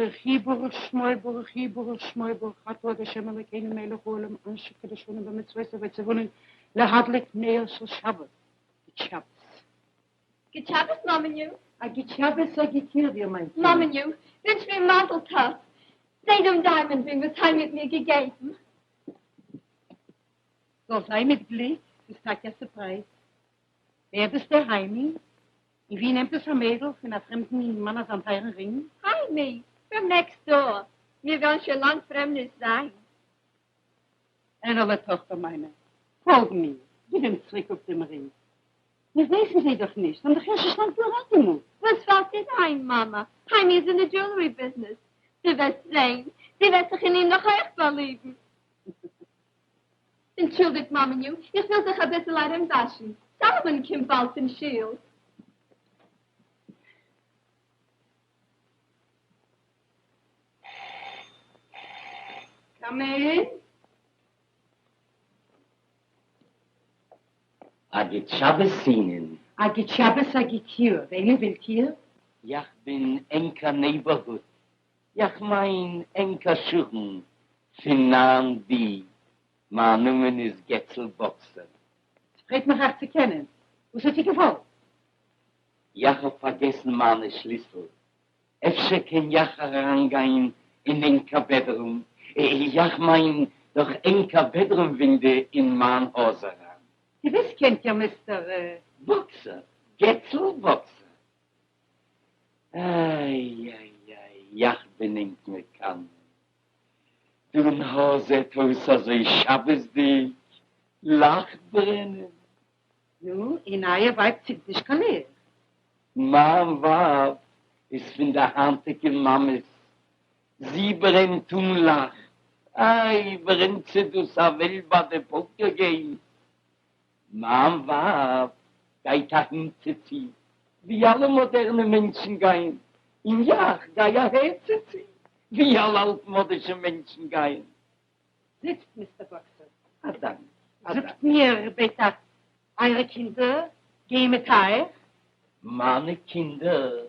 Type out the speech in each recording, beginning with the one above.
ברוך הוא ברוך שמו ברוך הוא ברוך שמו ברוך אתה ה' אלוקינו מלך העולם אשר קדשנו במצוותיו וציוונו להדליק נר של שבת. גוט שבת. גוט שבת מאמעניו. א גוט שבת א גוט יאר דיר מיין קינד. מאמעניו, ווינטש מיר מזל טוב. זע דעם דיימאנד רינג וואס היימי האט מיר געגעבן. זאל זיין מיט גליק, ס'איז טאקע א סורפרייז. ווער איז דאס דער היימי? און ווי נעמט עס א מיידל פון א פרעמדן יונגנמאן אזאן טייערן רינג? היימי, פראם נעקסט דאר. מיר וועלן שוין לאנג פרעמד נישט זיין. ענעלע טאכטער מיינע, פאלג מיר, גיב אים צוריק אפ דעם רינג. מיר ווייסן זיי דאך נישט, זיי האבן דאך ערשט נישט לאנג דא אריינגעמופט. וואס פאלט דיר איין, מאמע? היימי איז אין די דזשולערי ביזנעס. דו וועסט זען, זי וועט זיך אין אים נאך אויך פארליבן. אנטשולדיגט מאמעניו, איך וויל זיך אביסל ארומוואשן, סאלאמאן קומט באלד פון שול. קאם אין. א גוט שבת איהנען. א גוט שבת א גוט יאר, וועמען ווילט איר? יאך בין ענקער נעיבארהוד, יאך מיין ענקער שכן פון נײַן בי, מיין נאמען איז געצל באקסער. ס'פרייט מיך אייך צו קענען. וואס האט איר געוואלט? יאך האב פארגעסן מיינע שליסל, אפשר קען יאך אריינגיין אין ענקער בעדרום, יאך מיין דורך ענקער בעדרום ווינדע אין מיין הויז אריין. געוויס קענט איר מיסטער. באקסער, געצל באקסער. איי איי איי יאך בין ענק מקנא. דא אין הויז זעט אויס אזוי שבת'דיג, לאכט ברענען. נו, און אייער ווייב צינדט נישט קיין לעכט? מיין ווייב איז פון די היינטיגע מאמעס, זי ברענט אן לאכט, איי ברענט זי דאס א וועלט ביי די פאוקער געים. מיין ווייב גייט אהינצוצו ווי אלע מאדערנע מענטשן גייען, און יאך גיי אהערצוצו ווי אלע אלטמאדישע מענטשן גייען. זיצט, מיסטער באקסער. א דאנק. א דאנק. זאגט מיר ביטע, אייערע קינדער גייען מיט אייך? מיינע קינדער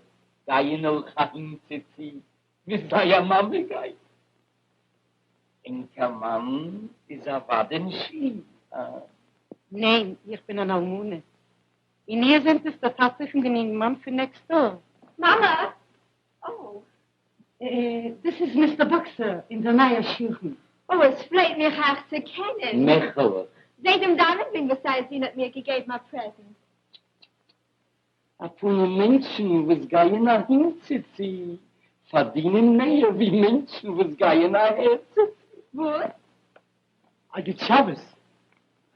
גייען אויך אהינצוצו ווי זייער מאמע גייט. ענקער מאן איז אוודאי אין שול, הא? ניין, איך בין אן אלמנה. און איר זענט עס דער טאטע פון דעם יונגנמאן פון נעקסט דאר? מאמע! אוי! דאס איז מיסטער באקסער, אונזער נייער שכן. אוי, עס פרייט מיך אייך צו קענען. מיך אויך. זעט דעם דיימאנד רינג וואס אייער זון האט מיר געגעבן א פרעזענט. א פנים מענטשן וואס גייען אהינצוצו פארדינען מער ווי מענטשן וואס גייען אהערצוצו. וואס? א גוט שבת!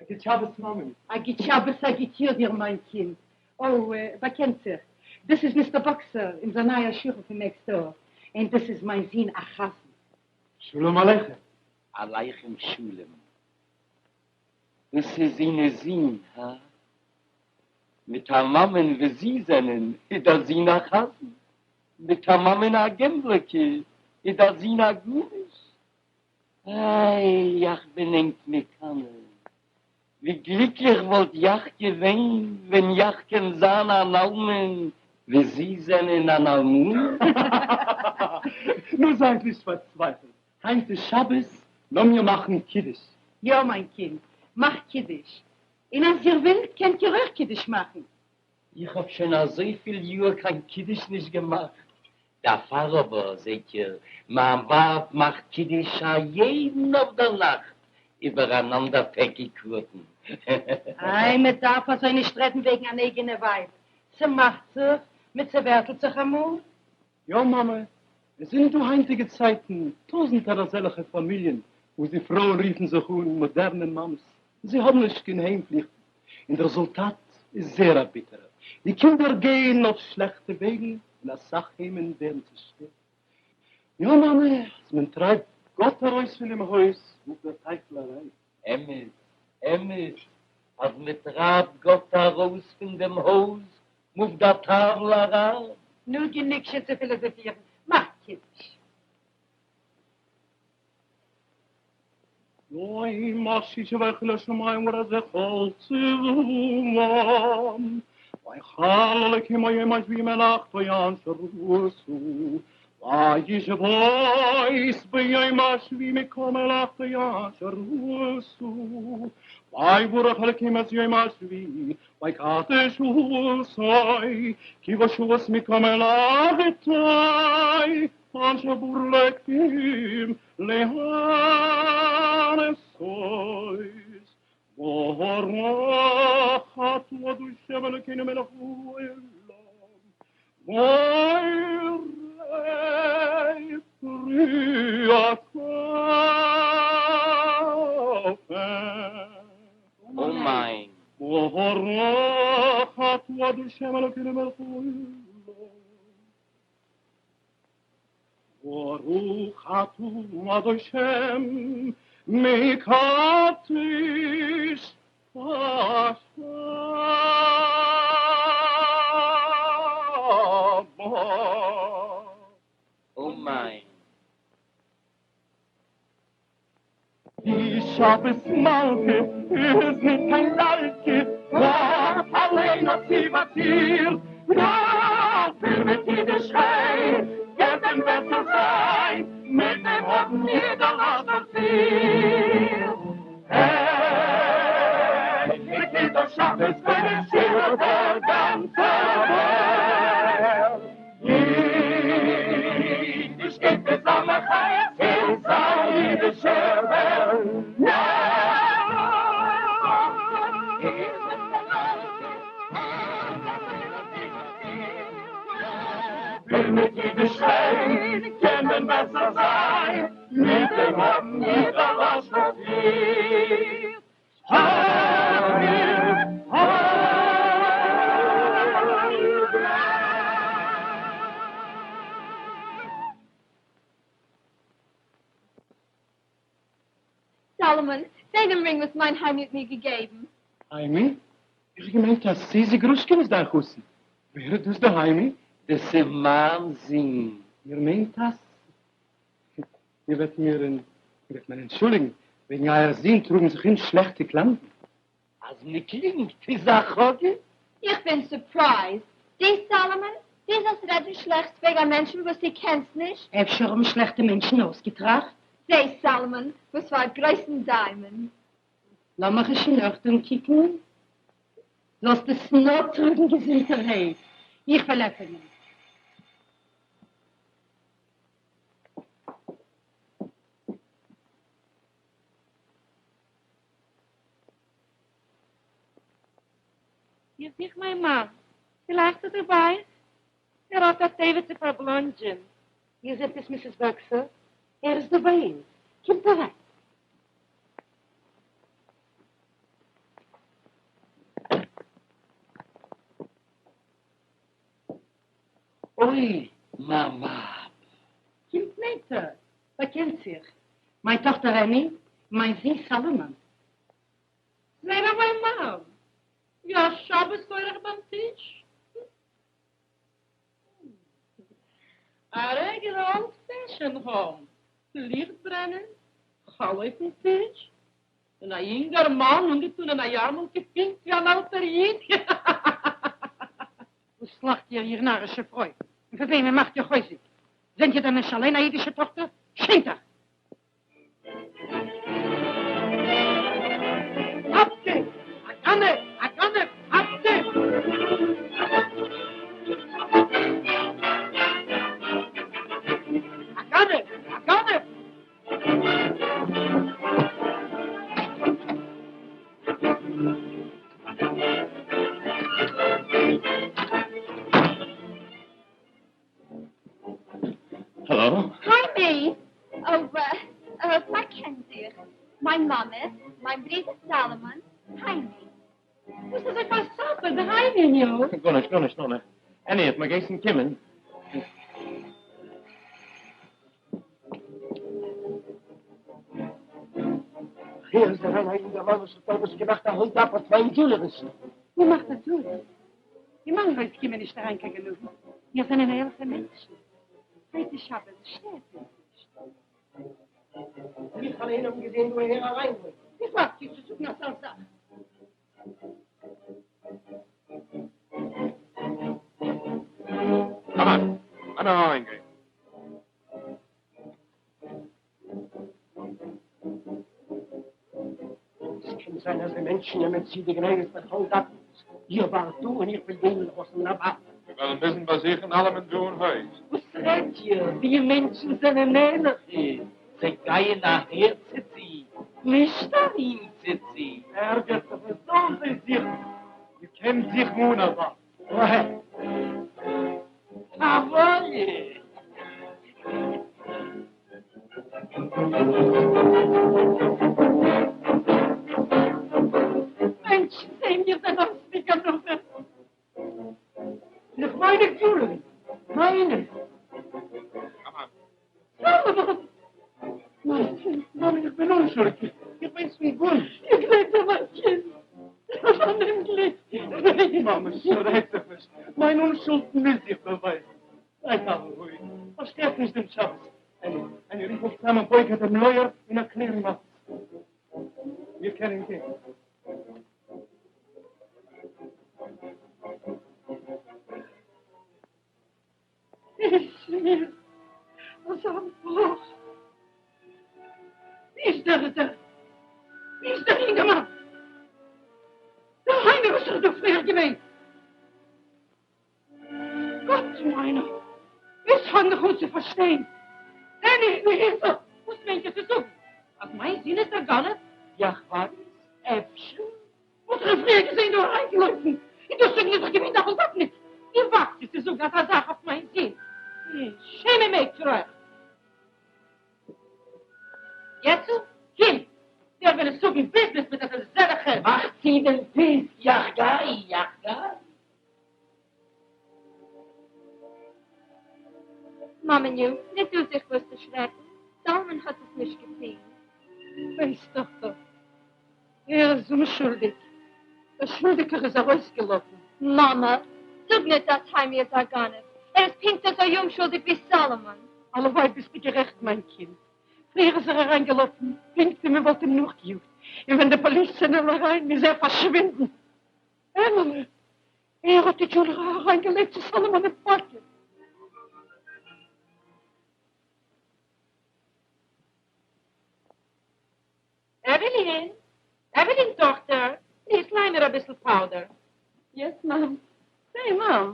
א גוט שבת מאמי! א גוט שבת א גוט יאר דיר מיין קינד! אוי, באקענט זיך, דאס איז מיסטער באקסער, אונזער נייער שכן פון נעקסט דאר, און דאס איז מיין זון א חזן. שלום עליכם! עליכם שלום. דאס איז אינער זון, הא? מיט א מאמען ווי זי זענען, איז דער זון א חזן. מיט א מאמען א געמבלערקע, איז דער זון א גארנישט. איי, יאך בין ענק מקנא. ווי גליקליך וואלט יאך געווען ווען יאך קען זיין אן אלמן ווי זי זענען אן אלמנה. נו זייט נישט פארצווייפלט, היינט איז שבת, לאמיר מאכן קידוש. יא מיין קינד, מאך קידוש, און אז איר ווילט קענט איר אויך קידוש מאכן. איך האב שוין אזויפיל יאר קיין קידוש נישט געמאכט, דערפאר אבער, זעט איר, מיין ווייב מאכט קידוש א יעדן אויפדערנאכט איבער אן אנדער פעקל קארטן. איי, מען דארף אזוי נישט רעדן וועגן אן אייגענע ווייב, ס'מאכט זיך, מען צעווערטלט זיך אמאל. יא מאמע, עס זענען דא היינטיגע צייטן טויזנטער אזעלכע פאמיליען וואס די פרויען רופן זיך אן מאדערנע מאמעס, און זיי האבן נישט קיין היים פליכטן, און דער רעזולטאט איז זייער א ביטערער, די קינדער גייען אויף שלעכטע וועגן און אסאך היימען ווערן צעשטערט. יא מאמע, אז מען טרייבט גאט ארויס פונעם הויז, מופט דער טייוול אריין. אמת, אמת, אז מען טרייבט גאט ארויס פון דעם הויז, מופט דער טייוול אריין. נו, גענוג שוין צו פילאזאפירן, מאכט קידוש. יום השישי ויחל השמים וארץ וכל צבאם ויכל אלקים ביום השביעי מלאכתו אשר עשה וישבות ביום השביעי מכל מלאכתו אשר עשה ויברך אלקים את יום השביעי ויקדש אותו כי בו שבת מכל מלאכתו אשר ברא אלקים לעשות ברוך אתה ה' אלוקינו מלך העולם בורא פרי הגפן. אמן. ברוך אתה ה' אלוקינו מלך העולם. ברוך אתה השם מקדש השבת. אמן. די שבת מלכה איז ניט קיין ליאלקע, גאָט אַליין האָט זי באַצירט. נאָר פיל מיט אידיש חן, קען דען בעסער זיין, מיט דעם האָבן מיר דער לאַש דערפירט. היי, מיט קידוש שבת בין איך איבער דער גאַנצער וועלט. ייִדיש גייט איז אַ מחיה ס'איז אַ ייִדישע וועלט. פיל מיט ייִדיש חן, קען דען בעסער זײַן, מיט דעם האָבן מיר דער לשון פֿירט. סאלאמאן, זע דעם רינג וואס מיין היימי האט מיר געגעבן. היימי? איך האב געמיינט אז זיזי גרושקין איז דיין חתן. ווער איז דאס דער היימי? דאס איז מיין זון. איר מיינט אז איר וועט מיר איר וועט מיר אנטשולדיגן, וועגן אייער זון טראגן זיך ארום שלעכטע קלאנגען. אז מען קלינגט איז א חגא. איך בין סורפרייזד. דו סאלאמאן, דו זאלסט רעדן שלעכטס וועגן א מענטשן וואס דו קענסט נישט? אפשר האבן שלעכטע מענטשן אויסגעטראכט? זע סאלאמאן, וואס פאר א גרויסן דיימאנד. לאמיך עס שוין אויך אנקוקן. זאלסט עס נאר טראגן געזונטערהייט. איך וועל עפענען. איך זוך מיין מאן. פילייכט איז ער ביי אייך? ער האט א טבע צו פארבלאנדזשען. איר זענט עס מיסעס וואקסער? ער איז דא ביי אונז. קומט אריין. אוי, מיין ווייב! קומט נענטער, באקענט זיך. מיין טאכטער עני, מיין זון סאלאמאן. זע נאר מיין מאן! ווי א שבת אורח ביים טיש. א רעגולער אלד פעשען האום, ליכט ברענען, חלה אויפן טיש, און א יונגערמאן אנגעטון אין א יארמולקע פונקט ווי אן אלטער איד. וואס לאכט איר, איר נארישע פרוי? און פון וועמען מאכט איר חוזק? זענט איר דען נישט אליין א אידישע טאכטער? שעמט אייך! כאפט אים! א גנב! א גנב! כאפט אים! א גנב! א גנב! העלא? היימי! אוי באקען זיך, מיין מאמע, מיין ברודער סאלאמאן, היימי. וואס אזוי פארסאפעט היימי'ניו? גארנישט, גארנישט, נאנע. עני האט מיר געהייסן קומען. הער איז אריין א יונגערמאן וואס האט נארוואס געמאכט א האלד אפ אויף מיין דזשולעריס. איר מאכט א טעות. אין מיין הויז קומען נישט אריין קיין גנבים. מיר זענען ערליכע מענטשן. היינט איז שבת, שטערט אונז נישט. איך אליין האב אים געזען דא אהער אריינלויפן. ווי וואגט איר צו זאגן אזא זאך? קאם אן, לאמיר אריינגיין. עס קען זיין אז די מענטשן נעמען צו די גניבות מיט האלד אפ. איר ווארט דא און איך וועל גיין ארויסנעמען א ווארענט. מיר וועלן מוזן באזוכן אלעמען דא אין הויז. וואס רעדט איר? די מענטשן זענען ערליכע. זיי גייען אהער צו צו, נישט אהין צו צו. ערגעץ וואו זאלן זיי זוכן? איר קענט זוכן אן א ווארענט. פאוואליע! מענטשן זעען מיר דען אויס ווי גנבים? נאך מיינע דזשולערי, מיינע! סאלאמאן! מיין קינד, מאמי, איך בין אונשולדיג, איך ווייס פון גארנישט. איך גלייב דיר מיין קינד, איך האב אן אומגליק. מאמע, שרעק זיך נישט, מיין אונשולד מוז זיך באווייזן. זייט אלע רואיג, פארשטערט נישט דעם שבת. עני, עני, רוף אויף סיימאן בויגער דעם לויער און ערקלער אים אלעס. מיר קענען גיין. איז מיר אזא בראך. ווי איז דער דער ווי איז דער אינגערמאן? דער איינער וואס איז דא פריער געווען? גאט מיינער, איך פאנג נאך אן צו פארשטיין. עני, ווי איז ער? וואס מיינט איר צו זאגן? אז מיין זון איז דער גנב? יאך ווייס, אפשר וואלט איך אים פריער געזען דא אריינגעלויפן, און דאס זאגן איז דאך געווען דער האלד אפ ניט. ווי וואגט איר צו זאגן אזא זאך אויף מיין זון? שעמען מעגט איר אייך. געצל, קום, מיר וועלן עס האבן ביזנעס מיט אזעלכע. מאך צו דעם פיסק, יאך גיי, יאך גיי. מאמעניו, ניט דא זיך וואס צו שרעקן, סאלאמאן האט עס נישט געטון. ווייסט טאכטער, ער איז אומשולדיג, דער שולדיגער איז ארויסגעלאפן. מאמע, זאג ניט אז היימי איז א גנב, ער איז פונקט אזוי אומשולדיג ווי סאלאמאן. הלוואי ביסטו גערעכט מיין קינד, פריער איז ער אריינגעלאפן פונקט ווי מען וואלט אים נאכגעיאגט, און ווען די פאליס זענען אריין איז ער פארשווינדן. עמעלע, ער האט די דזשולערי אריינגעלייגט צו סאלאמאן אין פאקעט. עוועלין, עוועלין טאכטער, פליז ליי מיר אביסל פאודער. יעס מאם. סעי מאם,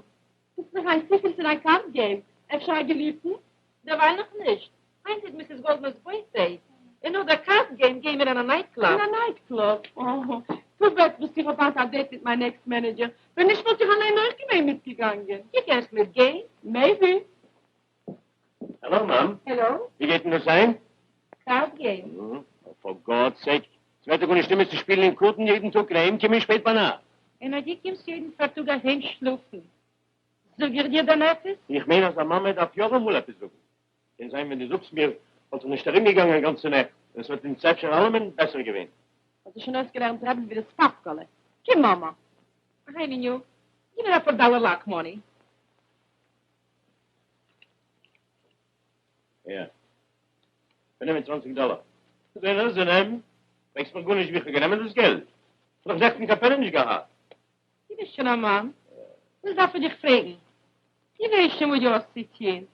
טוסט מיך היינט צופיל צו דיין קארד געים, אפשר א געליבטן? דערווייל נאך נישט, היינט איז מיסיס גאלדמאן'ס בוירטדעי, און נאך דער קארד געים גייען מיר אין א נייט קלאב. אין א נייט קלאב? אהא, טו בעד וואס איך האב היינט א דעיט מיט מיין עקס מענעדזשער, ווען נישט וואלט איך אליין אויך געווען מיטגעגאנגען. דו קענסט מיטגיין? מעיבי. העלא מאם. העלא. ווי גייט מען דאס זיין? קארד געים. פאר גאדס סעיק, ס'ווערט דאך גארנישט נמאס צו שפילן אין קארטן יעדן טאג און אהיים קומען שפעט ביינאכט. און אז דו קומסט יעדן פארטאג אהיים שלאפן, זאג איך דיר דען עפעס? איך מיין אז א מאמע דארף יא אמאל עפעס זאגן. קען זיין ווען דו זאגסט מיר וואלט איך נישט ארומגעגאנגען א גאנצע נעכט און עס וואלט אונז אפשר אלעמען בעסער געווען. האט זיך שוין אויסגעלערנט רעדן ווי דאס פאפקעלע. קום מאמע. היימיניו, גיב מיר אפאר דאלער לאק מאני. יא. 25 דאלער. זע נאר, זע נעם. פרעגסט מיך גארנישט ווי איך האב גענומען דאס געלט. כ'האב דאך נעכטן קיין פעני נישט געהאט. דו ביסט שוין א מאן, וואס דארף איך דיך פרעגן? דו ווייסט שוין וואס דו האסט צו טון.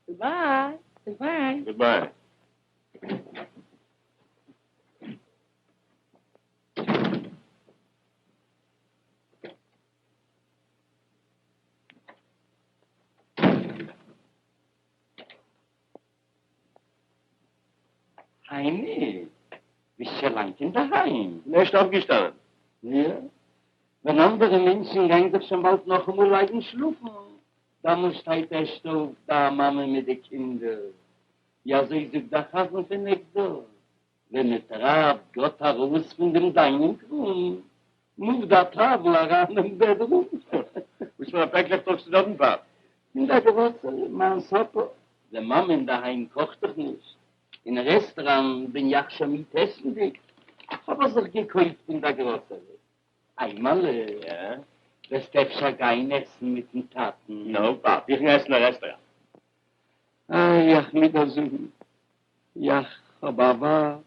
גודביי, גודביי. גודביי. היימי, ביסט שוין לאנג אינדערהיים? ערשט אויפגעשטאנען. יא, ווען אנדערע מענטשן גייען זיך שוין באלד נאכאמאל לייגן שלאפן, דאמאלס שטייט ערשט אויף דיין מאמע מיט די קינדער. ווי אזוי זאגט דער חזן פון עק דארף, ווען מען טרייבט גאט ארויס פון דעם דיינינג רום, מופט דער טייוול אריין אין בעדרום. וואס פאר א פעקלעך טראגסטו דארטן פאפ? אין דער גראסערי, מיין סאפער. די מאמע אינדערהיים קאכט דאך נישט, אין רעסטאראנט בין יאך שוין מיד עסנדיג, האב איך זיך געקויפט אין דער גראסערי. היימעלע, וועסט אפשר גיין עסן מיטן טאטן? נאו, פאפ, איך גיי עסן אין רעסטאראנט. איי, יאך מוז דיר זאגן, יאך האב א ווייב,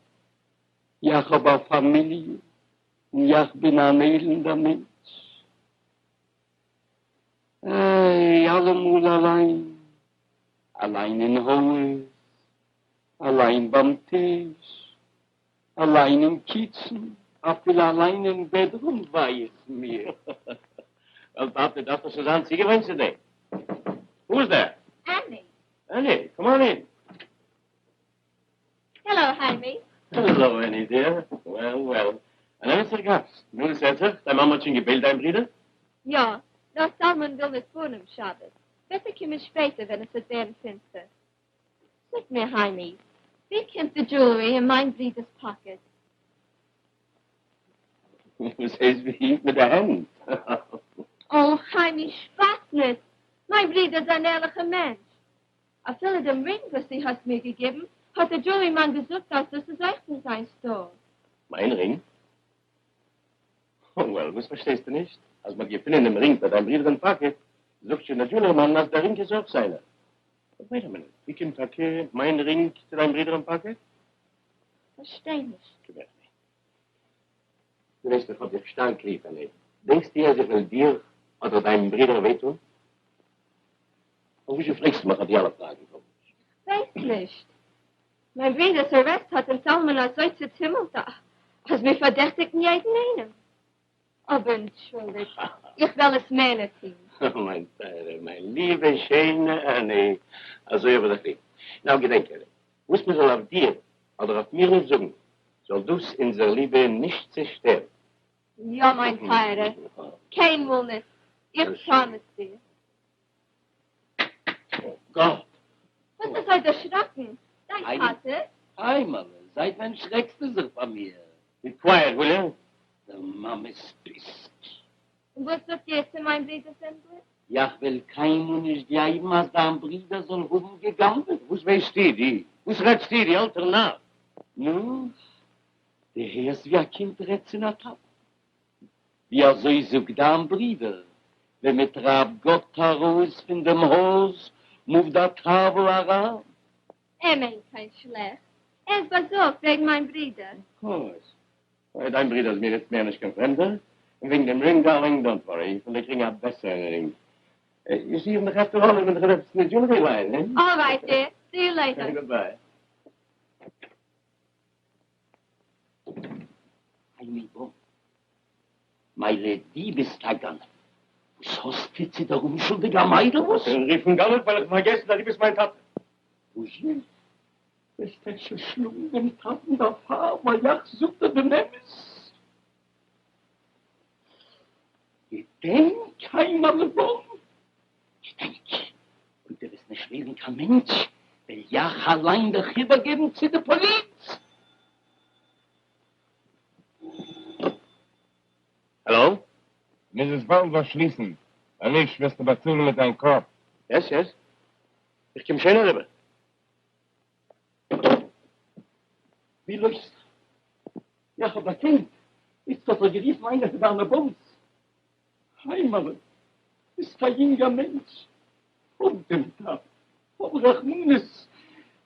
יאך האב א פאמיליע, און יאך בין אן עלנדער מענטש. איי, אלעמאל אליין, אליין אין הויז, אליין ביים טיש, אליין אין קיטשן, אפילו אליין אין בעדרום וויי איז מיר. וועל פאפ, דו דארפסט דאך שוין זיין צוגעוואוינט צו דעם. הו איז דער? עני. עני, קאם אן אין. העלא היימי. העלא עני דיר. וועל וועל. אן אמת'ער גאסט. נו וואס הערט זיך? דיין מאמע האט שוין געבעילט דיין ברודער? יא, נאר סלמאן וויל ניט פארן אום שבת. וועט ער קומען שפעטער ווען עס וועט ווערן פינסטער. זאג מיר היימי, ווי קומט די דזשולערי אין מיין ברודער'ס פאקעט? וואס הייסט ווי? מיט די הענט. אוי היימי שפאס ניט! מיין ברודער איז אן ערליכער מענטש. אפילו דעם רינג וואס דו האסט מיר געגעבן, האט דער דזשולערי מאן געזאגט אז דאס איז אויך פון זיין סטאר. מיין רינג? וועל, וואס פארשטייסטו נישט? אז מ'האט געפונען דעם רינג ביי דיין ברודער אין פאקעט, זאגט שוין דער דזשולערי מאן אז דער רינג איז אויך זיינער. באט וועיט א מינוט, ווי קומט טאקע מיין רינג צו דיין ברודער אין פאקעט? פארשטיי נישט. קום הער. דו ווייסט איך האב דיך שטארק ליב, עני. דענקסטו אז איך וועל דיר אדער דיין ברודער וויי טון? פארוואס פרעגסטו מיך אט די אלע פראגן? כ'ווייס נישט. מיין ברודער'ס ארעסט האט אונז אלעמען אזוי צוטומלט אז מיר פארדעכטיגן יעדן איינעם. אבער אנטשולדיגט, איך וועל עס מער ניט טון. מיין טייערע, מיין ליבע, שיינע עני, אזוי האב איך דיך ליב. נאו געדענק עני, וואס מען זאל אויף דיר אדער אויף מיר נישט זאגן, זאל דאס אונזער ליבע נישט צעשטערן. יא, מיין טייערע, קיינמאל נישט, איך פראמיס דיר. אוי גאט! וואס אזוי דערשראקן? דיין טאטע? היימעלע, זייט ווען שרעקסטו זיך פאר מיר? בי קווייעט, וויל יו? דער מאמע'ס פיסק. און וואס זאגט איר צו מיין ברודער'ס אומגליק? יאך וועל קיינמאל נישט גלייבן אז דיין ברודער זאל האבן גע'גנב'עט. וואס ווייסטו דו? וואס רעדסטו דו אלטער נאר? נו, דו הערסט ווי א קינד רעדט צו א טאטן? ווי אזוי זאגט דיין ברודער, ווען מען טרייבט גאט ארויס פון דעם הויז, מופט דער טייוול אריין? ער מיינט קיין שלעכטס, ער איז באזארגט וועגן מיין ברודער. אוו קאורס. דיין ברודער איז מיר איצט מער נישט קיין פרעמדער, און וועגן דעם רינג, דארלינג, דאנט ווארי, איך וועל דיר קריגן א בעסערן רינג. יו סי, איך בין דאך אפטער אלל, איך בין דאך עפעס אין די דזשולערי ליין, הע? אלרייט דיר, סי יו לעיטער. גודביי. היימי באם, מילא דו ביסט א גנב, וואס האסטו צו דער אומשולדיגער מיידל וואס? רופן גנב ווייל איך האב פארגעסן אז דו ביסט מיין טאטע. וואס זשע? וועסט אפשר שלאגן דעם טאטן דערפאר ווייל יאך זאג דיר דעם אמת? געדענק היימעלע באם, געדענק, אויב דו וועסט נישט ווערן קיין מענטש, וועל יאך אליין דיך איבערגעבן צו די פאליץ! העלאו? מוז עס באלד באשליסן, אז נישט וועסטו באצאלן מיט דיין קאפ. יעס יעס, איך קום שוין אריבער. וואו דו לויפסט. יאך האב דערקענט, איצט האט דיך גערופן איינער פון דיינע באמס. היימעלע, ביסט א יונגער מענטש, האב דעם טאטן, האב רחמנות,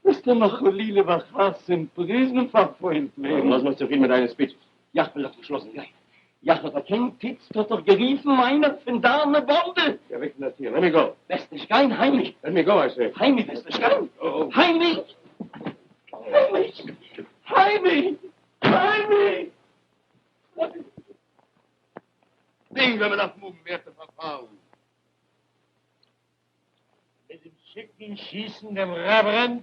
וועסטו נאך חלילה וחס אין פריזן פארפוילט ווערן. לאז מיך צופרידן מיט דיינע ספיטשעס. יאך וועל דיך נישט לאזן גיין. יאך האב דערקענט, איצט האט דיך גערופן איינער פון דיינע באנדע. גיי אוועק פון דער טיר, לעט מי גאו. וועסט נישט גיין, היימי. לעט מי גאו, איי סעי. היימי, וועסט נישט גיין? היימי! היימי! היימי! היימי! דינג ווען מען דארף האבן ווערט ער פארפאלן. מיט דעם שיקן שיסן דעם רעווערענד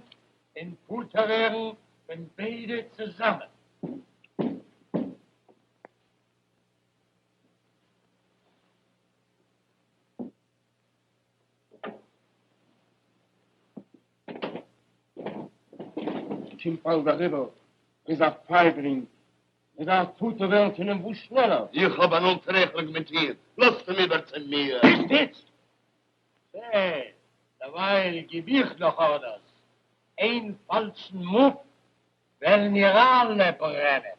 און פטור ווערן פון ביידע צוזאמען. קומט באלד אריבער, איז א פייגלינג, מען דארף פטור ווערן פון אים וואס שנעלער. איך האב אן אונטעררעכענונג מיט איר, לאזט אים איבער צו מיר. נישט איצט! זע, דערווייל גיב איך נאך ארדערס, איין פאלשן מוף וועלן מיר אלע ברענען.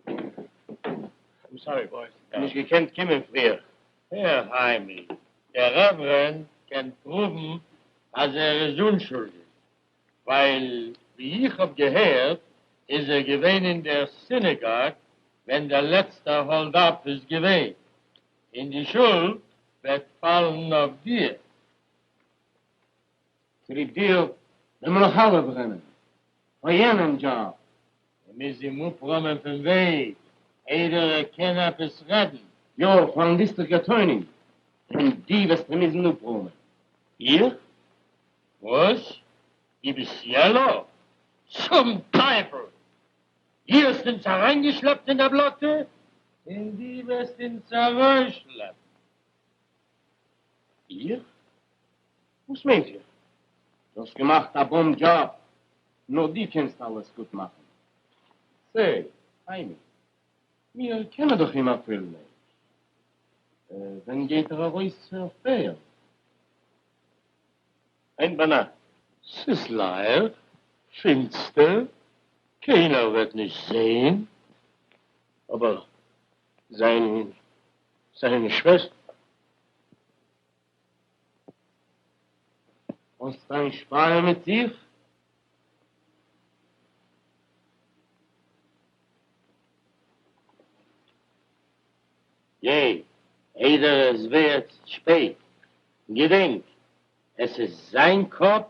איים סארי בויס, נישט געקענט קומען פריער. הער היימי, דער רעווערענד קען פרואוון אז ער איז אונשולדיג, ווייל ווי איך האב געהערט איז ער געווען אין דער סינעגאג ווען דער לעצטער האלד אפ איז געווען, און די שולד וועט פאלן אויף דיר. צוליב דיר וועלן מיר נאך אלע ברענען פאר יענעם דזשאב. מען מוז אים אפראמען פון וועג איידער ער קען עפעס רעדן. יא, פארן דיסטריקט אטוירני, און דו וועסט אים מוזן אפראמען. איך? וואס? דו ביסט יעלא? צום טייפל! דו האסט אונז אריינגעשלעפט אין דער בלאטע, און דו וועסט אונז ארויסשלעפן. איך? וואס מיינט איר? דו האסט געמאכט א באם דזשאב, נאר דו קענסט אלעס גוט מאכן. סעי, היימי, מיר קענען דאך אים אפילו נישט. ווען גייט ער ארויס אויף בעיל? היינט ביינאכט. ס'איז לייכט, פינסטער, קיינער וועט נישט זעהן. אבער זיין זיין שוועסטער. האסט דיין שפייער מיט זיך? גיי, איידער עס ווערט שפעט. געדענק, עס איז זיין קאפ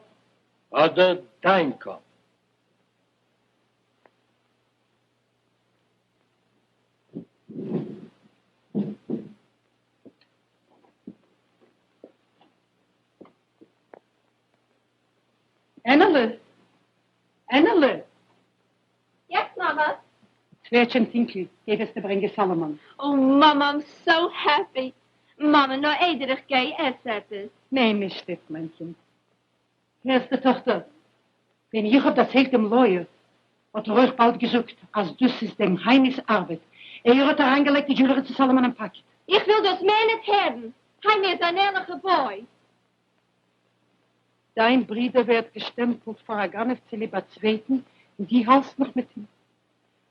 אדער דיין קאפ. ענעלע! ענעלע! יעס, מאמע? ס'ווערט שוין טונקל, גיי וועסטו ברענגען סאלאמאן. אוי מאמע, איים סאו העפי! מאמע, נאר איידער איך גיי, עס עפעס. ניין, נישט איצט, מיין קינד. הערסטו, טאכטער, ווען איך האב דערציילט דעם לויער, האט ער אויך באלד געזאגט אז דאס איז דעם היימי'ס ארבעט, ער האט אריינגעלייגט די דזשולערי צו סאלאמאן אין פאקעט. איך וויל דאס מער ניט הערן! היימי איז אן ערליכער בוי! דיין ברודער ווערט געסטעמפלט פאר א גנב צוליב א צווייטן און דו האלסט נאך מיט אים?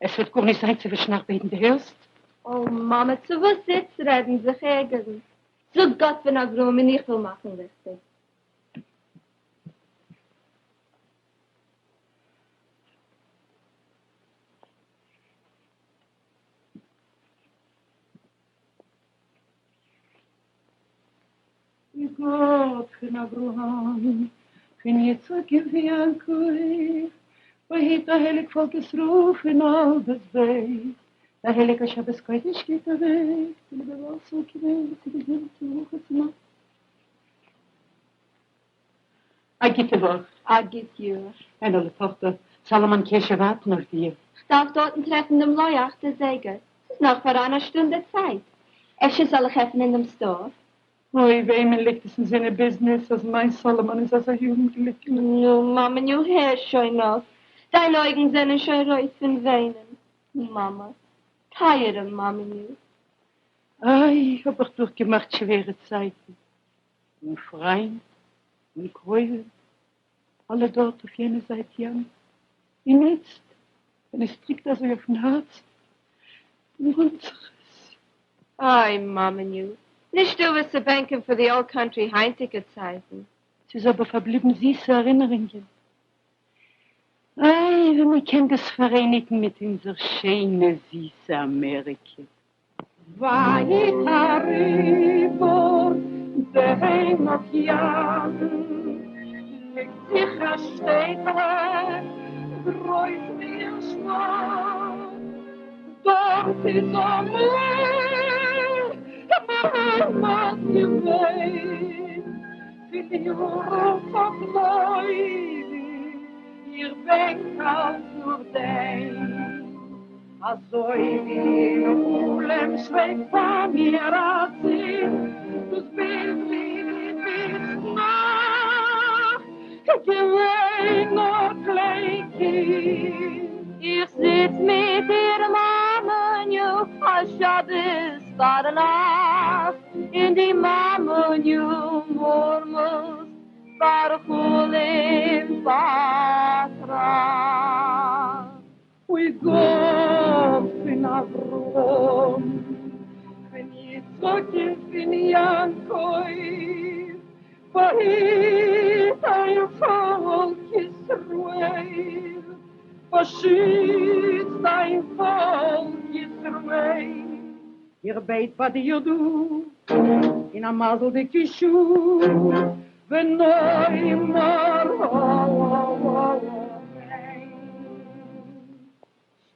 עס וועט גארנישט זיין צווישן אייך ביידן, דו הערסט? אוי מאמע, צו וואס איצט רעדן, זיך ערגערן? זאג גאט פון אברהם און איך וועל מאכן ריכטיג. גאָט פֿון אַבֿרהם, פֿון יצחק און פֿון יעקבֿ, באַהיט דײַן הײליק פֿאָלק ישׂראל פֿון אַל דאָס בײז. דער הײליקער שבת-קודש גײט אַװעק, די ליבע װעלט זאָל קומען צו געזונט און ברכה צום אַלץ. אַ גוטע װאָך. אַ גוט יאָר. ענעלע טאָכטער, סאָלאָמאָן קען װאַרטן אױף דיר. כ'דאַרף דאָרטן טרעפֿן דעם לױער אַכט אַזײגער. ס'איז נאָך פֿאַראַן אַ שטונדע צײַט. אפֿשר זאָל איך עפֿענען דעם סטאָר? אוי, וועמען ליגט עס אין זינען ביזנעס אז מיין סאלאמאן איז אזוי אומגליקליך? נו, מאמעניו, הער שוין אויף, דיינע אויגן זענען שוין רויט פון וויינען. מאמע, טייערע מאמעניו. איי, האב איך דורכגעמאכט שווערע צייטן. און פריינט און קרובים, אלע דארט אויף יענע זייט ים, און איצט ווען עס דריקט אזוי אויפן הארצן, דערמאנט זיך עס. אוי מאמעניו, נישטא וואס צו בענקען פאר די אולד קאנטרי היינטיגע צייטן. ס'איז אבער פארבליבן זיסע ערינערונגען. איי ווען מען קען דאס פאראייניגן מיט אונזער שיינע זיסע אמעריקע. ווייט אריבער דעם אקעאן ליגט זיך א שטעטעלע גרויס ווי א שטאט, דארט איז אמאל מיין מאן געווען, פיל יארן פארלוירן, איך בענק אלץ נאך דעם. אזוי ווי אין חלום שוועבט פאר מיר אצינד דאס בילד ווי דו ביסט נאך געווען א קליין קינד. איך זיץ מיט דיר מאמעניו א שבת פארנאכט און דו מאמעניו מורמלסט פאר'חלומ'ט פארטראכט. אוי גאט פון אברהם, פון יצחק און פון יעקב, באהיט דיין פאלק ישראל, באשיץ דיין פאלק ישראל. איך בעט ביי דיר דא אין א מזל'דיגע שעה, ונאמר אמן.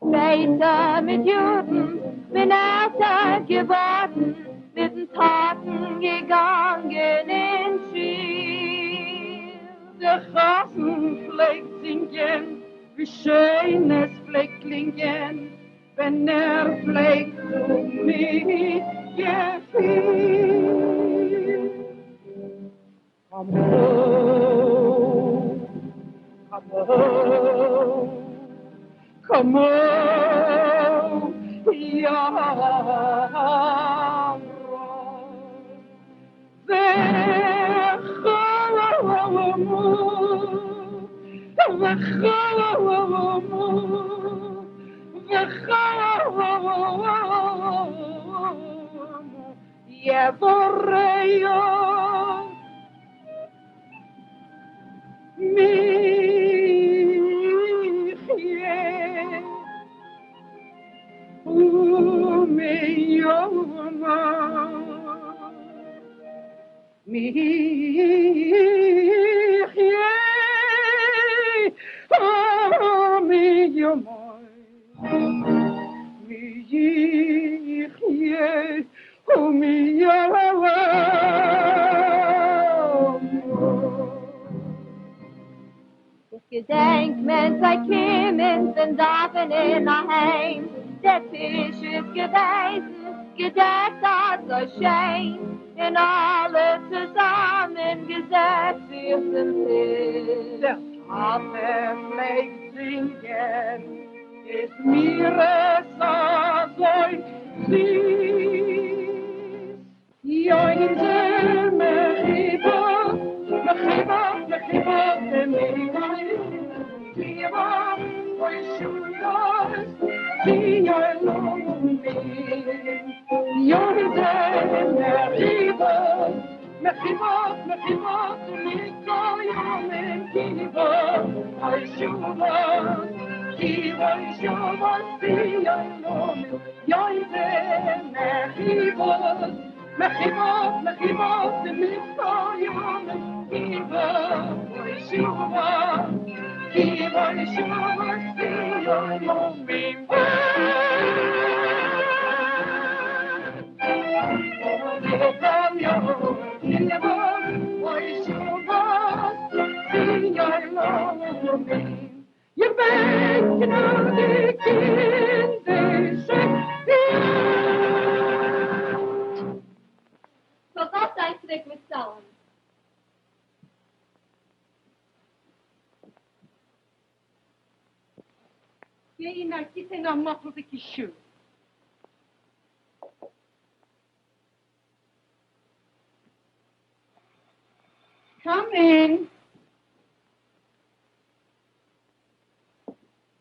שפעטער מיט יארן בין עלטער געווארן, מיטן טאטן געגאנגען אין שול. דער חזן פלעגט זינגען, ווי שיין עס פלעגט קלינגען, ווען ער פלעגט זאגן מיט געפיל. Come home, come home, come home, Yavro. וחלמו, וחלמו, וחלמו, יבורהו מחיה ומיומו מחיה ומיומו מחיה ומיומו איך געדענק מען פלעגט קומען פון דאווענען אהיים, דער טיש איז געוועזן געדעקט אזוי שיין, און אלע צוזאמען געזעצט זיך צום טיש. דער טאטע פלעגט זינגען, איז מיר עס אזוי זיס. יין זה מחיבה, מחיבה, מחיבה, מחיבה, אוי שולאס, ציי לומין. יין זה מחיבה, מחיבה, מחיבה, מכל יומים קיבה, אוי שולאס, קיבה, שולאס, ציי לומין. יין זה מחיבה, מחיבה, מחיבה, מכל יומים קיבה, אוי שולאס, קיבה, שולאס, ציי לומין. איר בענק נאך די קינדישע זאל באלד זיין צוריק מיט סאלן. גיי אין א גוטע אין א מאטלדיגע שעה. קאם אין.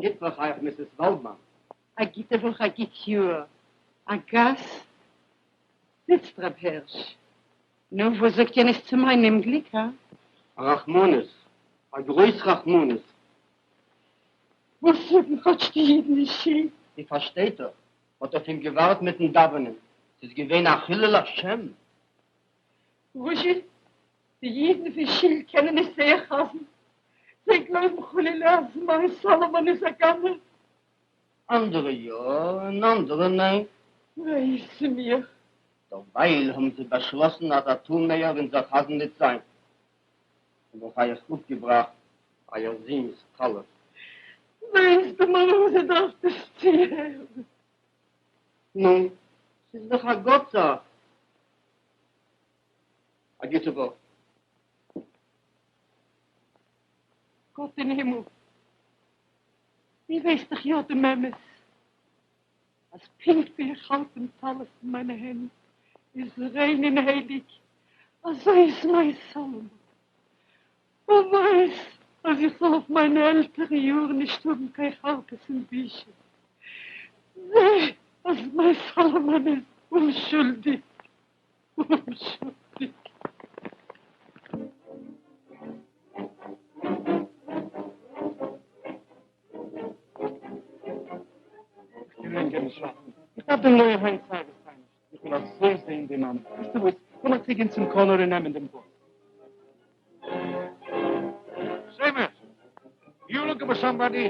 גוט וואך אייך מיסיס וואלדמאן. א גוטע וואך א גוט יאר. א גאסט? זיצט רב הערש. נו, וואס זאגט איר נישט צו מיין אומגליק, הא? א רחמנות! א גרויס רחמנות! וואס זאגן כאטש די אידן אין שול? איר פארשטייט דאך, מ'האט אויף אים געווארט מיטן דאווענען, ס'איז געווען א חילול השם! וואזשע? די אידן פון שול קענען נישט זייער חזן, זיי גלויבן חלילה אז מיין סאלאמאן איז א גנב. אנדערע יא און אנדערע ניין. וויי איז מיר. דערווייל האבן זיי באשלאסן אז ער טאר מער אונזער חזן ניט זיין. האב איך אייך אפגעבראכט אייער זון'ס טלית. וויי איז די מאמע וואס זי דארף דאס צוהערן. נו, ס'איז דאך א גאט-זאך. א גוטע וואך. גאט אין הימל, דו ווייסט דאך יא דעם אמת, אז פונקט ווי איך האלט דעם טלית אין מיינע הענט איז ריין און הייליג, אזוי איז מיין סאלאמאן. און ווייס אז איך זאל אויף מיינע עלטערע יארן נישט האבן קיין חרפות און בושה. זע אז מיין סאלאמאן איז אומשולדיג, אומשולדיג. איך קען לענגער נישט ווארטן. איך דארף דעם לויער היינט סיי ווי סיי נישט. איך וויל אזוי זען די מאמע. ווייסטו וואס, לאמיר צוגיין צום קארנער און נעמען דעם באס. סעימעס, יו לוקינג פאר סאמבאדי?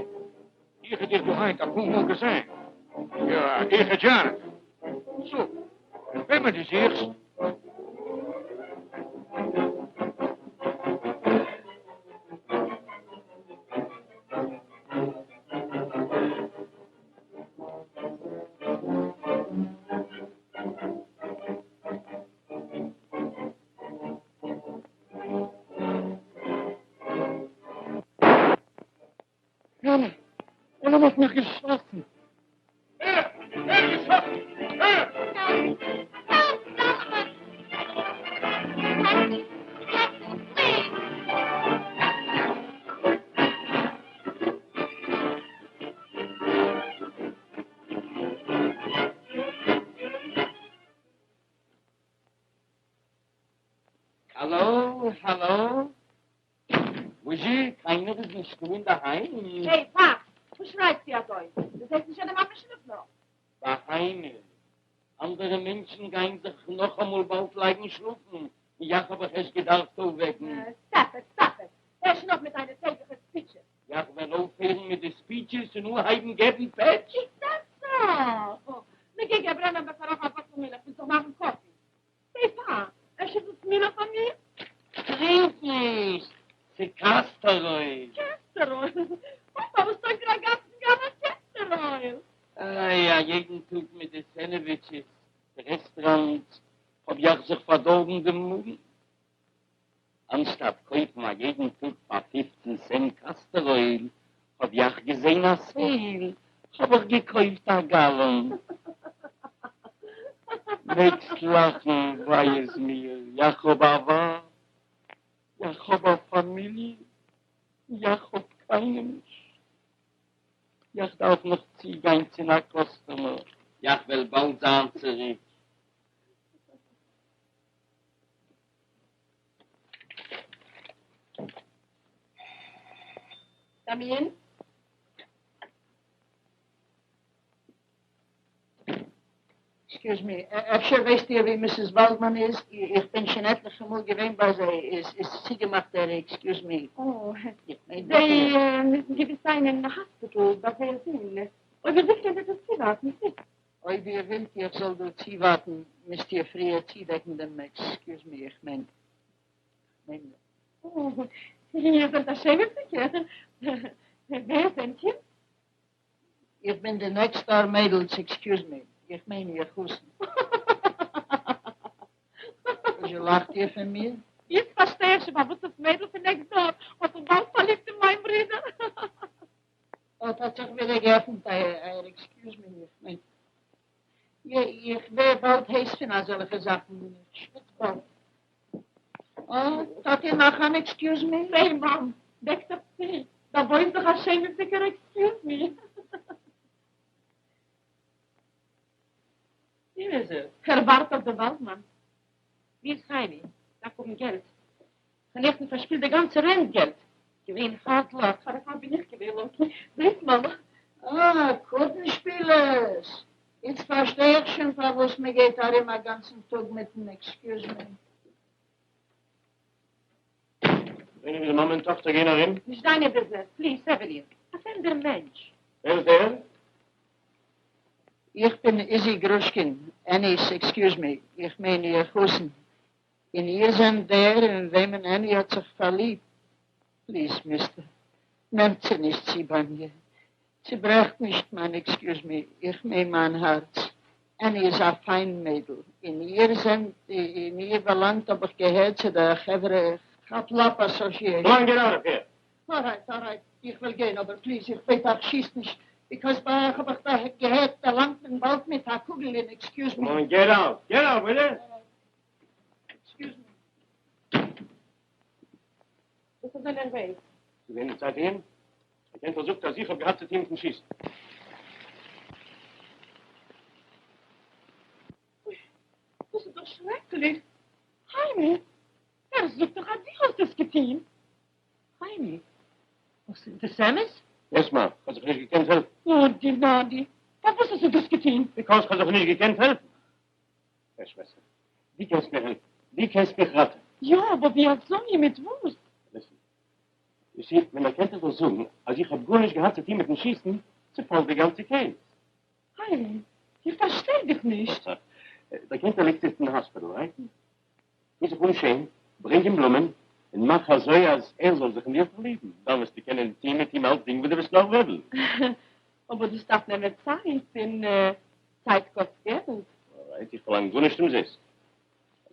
איך האב דיך דא היינט אפאר מאל געזען. יא, איך בין דזשאנאטאן. זאג, וועמען דו זוכסט? יאללה, איינער האט מיך געשאסן. ער! ער געשאסן! ער! העלפ! העלפ! סאלאמאן! טעקסי! טעקסי! פליז! האלא, האלא, וואזשע, קיינער איז נישטא אינדערהיים? העי, פא, וואס שרייסטו אזוי? דו זעסט נישט אז די מאמע שלאפט נאך? בהמה, אנדערע מענטשן גייען זיך נאכאמאל באלד לייגן שלאפן, און יאך האב איך ערשט געדארפט אויפוועקן. סטאפ איט, סטאפ איט, הער שוין אויף מיט דיינע טעגליכע ספיטשעס. יאך וועל אויפהערן מיט די ספיטשעס און אנהייבן געבן פעטש. איז דעט סא? מ'גייט ברענגען בקרוב א באטל מילך מ'זאל מאכן קאפי. העי פא, אפשר איז דאס מילך פאר מיר? טרינק נישט! ס'קאסטער אויל! קעסטער אויל? פאפא, וואס טויג דיר א גאנצן גאלאן קעסטער אויל? איי, א יעדן טאג מיט די סענדוויטשעס, די רעסטראנטס, האב יאך זיך פארדארבן דעם מאגן. אנשטאט קויפן א יעדן טאג פאר פופצן סענט קאסטער אויל, האב יאך געזען א סעיל, האב איך געקויפט א גאלאן. מעגסט לאכן, וויי איז מיר, יאך האב א ווייב, יאך האב א פאמיליע, יאך האב קיינעם נישט, יאך דארף נאך צוגיין צו א קאסטומער, יאך וועל באלד זיין צוריק. קאם אין. עקסקיוז מי, אפשר ווייסט איר ווי מיסיס וואלדמאן איז? איך בין שוין עטליכע מאל געווען ביי זיי, איז איז צוגעמאכט דער עקסקיוז מי. אוי, זיי מוזן געוויס זיין אין האספיטאל ביי זייער זון. אויב איר ווילט קענט איר דא צואווארטן. אויב איר ווילט איך זאל דא צואווארטן מוזט איר פריער צודעקן דעם עקסקיוז מי איך מיין כ'מיין. אוי, איר זענט א שעמעוודיגער. ווער זענט איר? איך בין די נעקסט דאר מיידל'ס עקסקיוז מי איך מיין איר חתן. וואזשע לאכט איר פון מיר? איצט פארשטיי איך שוין פארוואס דאס מיידל פון נעקסט דאר האט זיך באלד פארליבט אין מיין ברודער. אט האט זיך ווידער געעפנט אייער עקסקיוז מי איך מיין איך ווער באלד הייס פון אזעלכע זאכן און איך שוויץ באלד. אה, טאקע נאך אן עקסקיוז מי? סעי מאם, דעק זיך צו, דער בוי איז דאך א שעמעוודיגער עקסקיוז מי. ווער איז ער? ער ווארט אויף די וואלדמאן. ווי איז חיימי? דארף האבן געלט. כ'האב נעכטן פארשפילט די גאנצע רענט געלט. געווען הארד לאק. פאר א בין איך געווען לאקי. זעסט מאמע? אה, קארטן שפילערס! איצט פארשטיי איך שוין פארוואס מען גייט ארום א גאנצן טאג מיטן עקסקיוז מי. זען ווי די מאמע און טאכטער גייען ארום. נישט דיינע ביזנעס, פליז, סעווערין. א פרעמדער מענטש. ווער איז דער? איך בין איזי גרושקין, עני'ס, עקסקיוז מי, איך מיין איר חתן. און איר זענט דער אין וועמען עני האט זיך פארליבט. פליז מיסטער, נעמט זי נישט צו ביי מיר. צוברעכט נישט מיין עקסקיוז מי, איך מיין מיין הארץ. עני איז א פיין מיידל, און איר זענט, און איר באלאנגט האב איך געהערט צו דער חברה כאפ-לאפ אסאשיעישאן. קאם אן, געט אוט אוו העיר! אלרייט אלרייט, איך וועל גיין, אבער פליז איך בעט אייך שיסט נישט, ביקאויז ביי אייך האב איך געהערט דערלאנגט מען באלד מיט א קוגל און עקסקיוז מי. קאם אן, געט אוט! געט אוט, וויל יו? עקסקיוז מי. וואס איז נערוועז? ס'איז אין די צייטונגען. דער קענטער זאגט אז איך האב געהאט צו טון מיטן שיסן. אוי, דאס איז דאך שרעקליך! חיימי, ער זאגט דאך אז דו האסט עס געטון! חיימי, וואס איז דאס אמת? יעס מאם, כ'האב זיך נישט געקענט העלפן. אוי גענאדי, פארוואס האסטו דאס געטון? ביקאויז כ'האב זיך נישט געקענט העלפן. הער שוועסטער, דו קענסט מיר העלפן, דו קענסט מיך ראטעווען. יא, אבער ווי אזוי? מיט וואס? ליסן, יו סי, ווען דער קענטער זאל זאגן אז איך האב גארנישט געהאט צו טון מיטן שיסן, צופאלט די גאנצע קעיס. חיימי, איך פארשטיי דיך נישט. דער קענטער ליגט איצט אין האספיטל, רייט? טו זיך אן שיין, ברענג אים בלומען, און מאך אזוי אז ער זאל זיך אין דיר פארליבן, דאן וועסטו קענען טון מיט אים אלצדינג וואס דו וועסט נאר וועלן. אבער דאס דארף נעמען צייט, און צייט קאסט געלט. אלרייט, איך פארלאנג גארנישט אומזיסט.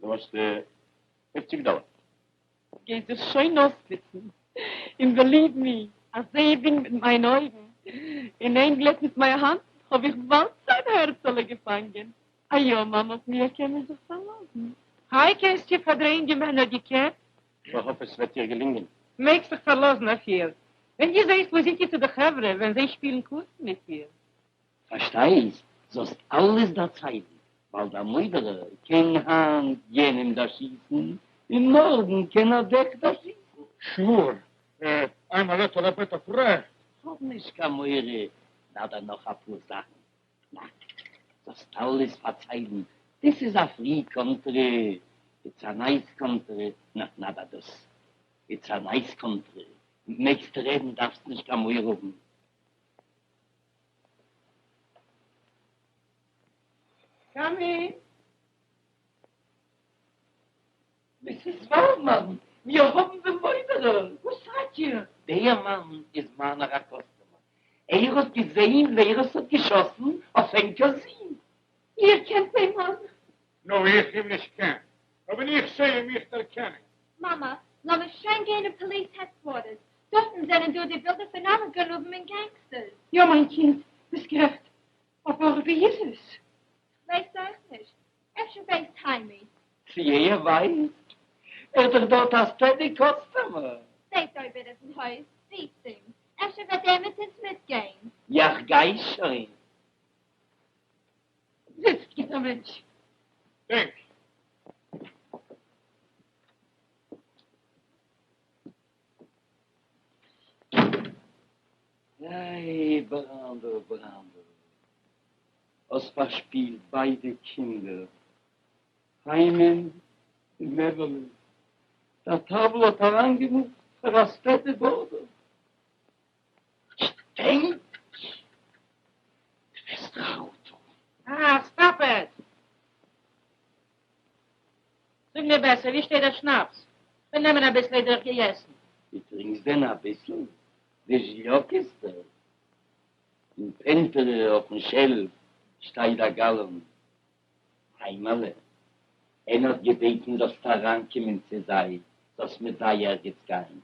דא האסטו פופציג דאלער. גייט זיך שוין אויסנוצן, און בעליוו מי, א זע בין מיט מיינע אויגן, און איין גלעט מיט מיין האנט, האב איך באלד זיין הערצעלע געפאנגען. א יא מאמע אויף מיר קען מען זיך פארלאזן. היי קענסט איר פארדרייען די מענער די קעפ? איך האף עס וועט דיר געלינגען. מעגסט זיך פארלאזן אויף איר. ווען דו זעסט וואס זי טוט צו די חברה ווען זיי שפילן קארטן מיט איר. פארשטייסט? זאלסט אלעס דערציילן, ווייל דער מוידערער קען היינט יענעם דערשיסן, און מארגן קען ער דיך דערשיסן. שור, איים א ליטל ביט עפרעיד. האב נישט קיין מורא, נא דיר נאך אפאר זאכן. נא, זאלסט אלעס פארציילן, דיס איז א פרי קאנטרי, איטס א נייס קאנטרי, נא, נא דיר דאס, איטס א נייס קאנטרי, מעגסט רעדן, דארפסט נישט קיין מורא האבן. קאם אין. מיסיס וואלדמאן, מיר האבן דעם מוידערער! וואס רעדט איר? דער מאן איז מיינער א קאסטומער. ער האט געזעהן ווער עס האט געשאסן אויף ענקער זון. איר קענט דעם מאן? נו, איך אים נישט קען, אבער איך זע אים איך דערקען אים. מאמע, לאמיר שוין גיין אין פאליס העדקווארטערס, דארטן זענען דא די בילדער פון אלע גנבים און גענגסטערס. יא מיין קינד, ביסט גערעכט, אבער ווי איז עס? כ'ווייס אויך נישט, אפשר ווייסט היימי. צי ער ווייסט? ער איז דאך דארט א סטעדי קאסטומער. זעט אויב ער איז אין הויז, רופט אים, אפשר וועט ער מיט אונז מיטגיין. יאך גיי שוין. זיצט, גוטער מענטש. טענקס. איי, בראנדל, בראנדל, האסט פארשפילט ביידע קינדער, היימין און מעוועלע. דער טייוול האט אריינגעמופט פאר א סטעדי בארדער. שטענק! דו וועסט חרטה האבן. אה, סטאפ איט! זאג מיר בעסער, ווי שטייט דער שנאפס? כ'וועל נעמען אביסל איידער איך גיי עסן. דו טרינקסט דען אביסל? דו זשליאקעסט דאך. אין פענטערי אויפן שעלף שטייט א גאלאן. היימעלע, איינער האט געבעטן זאלסט אריינקומען צו זיי, זאלסט מיט זיי ערגעץ גיין.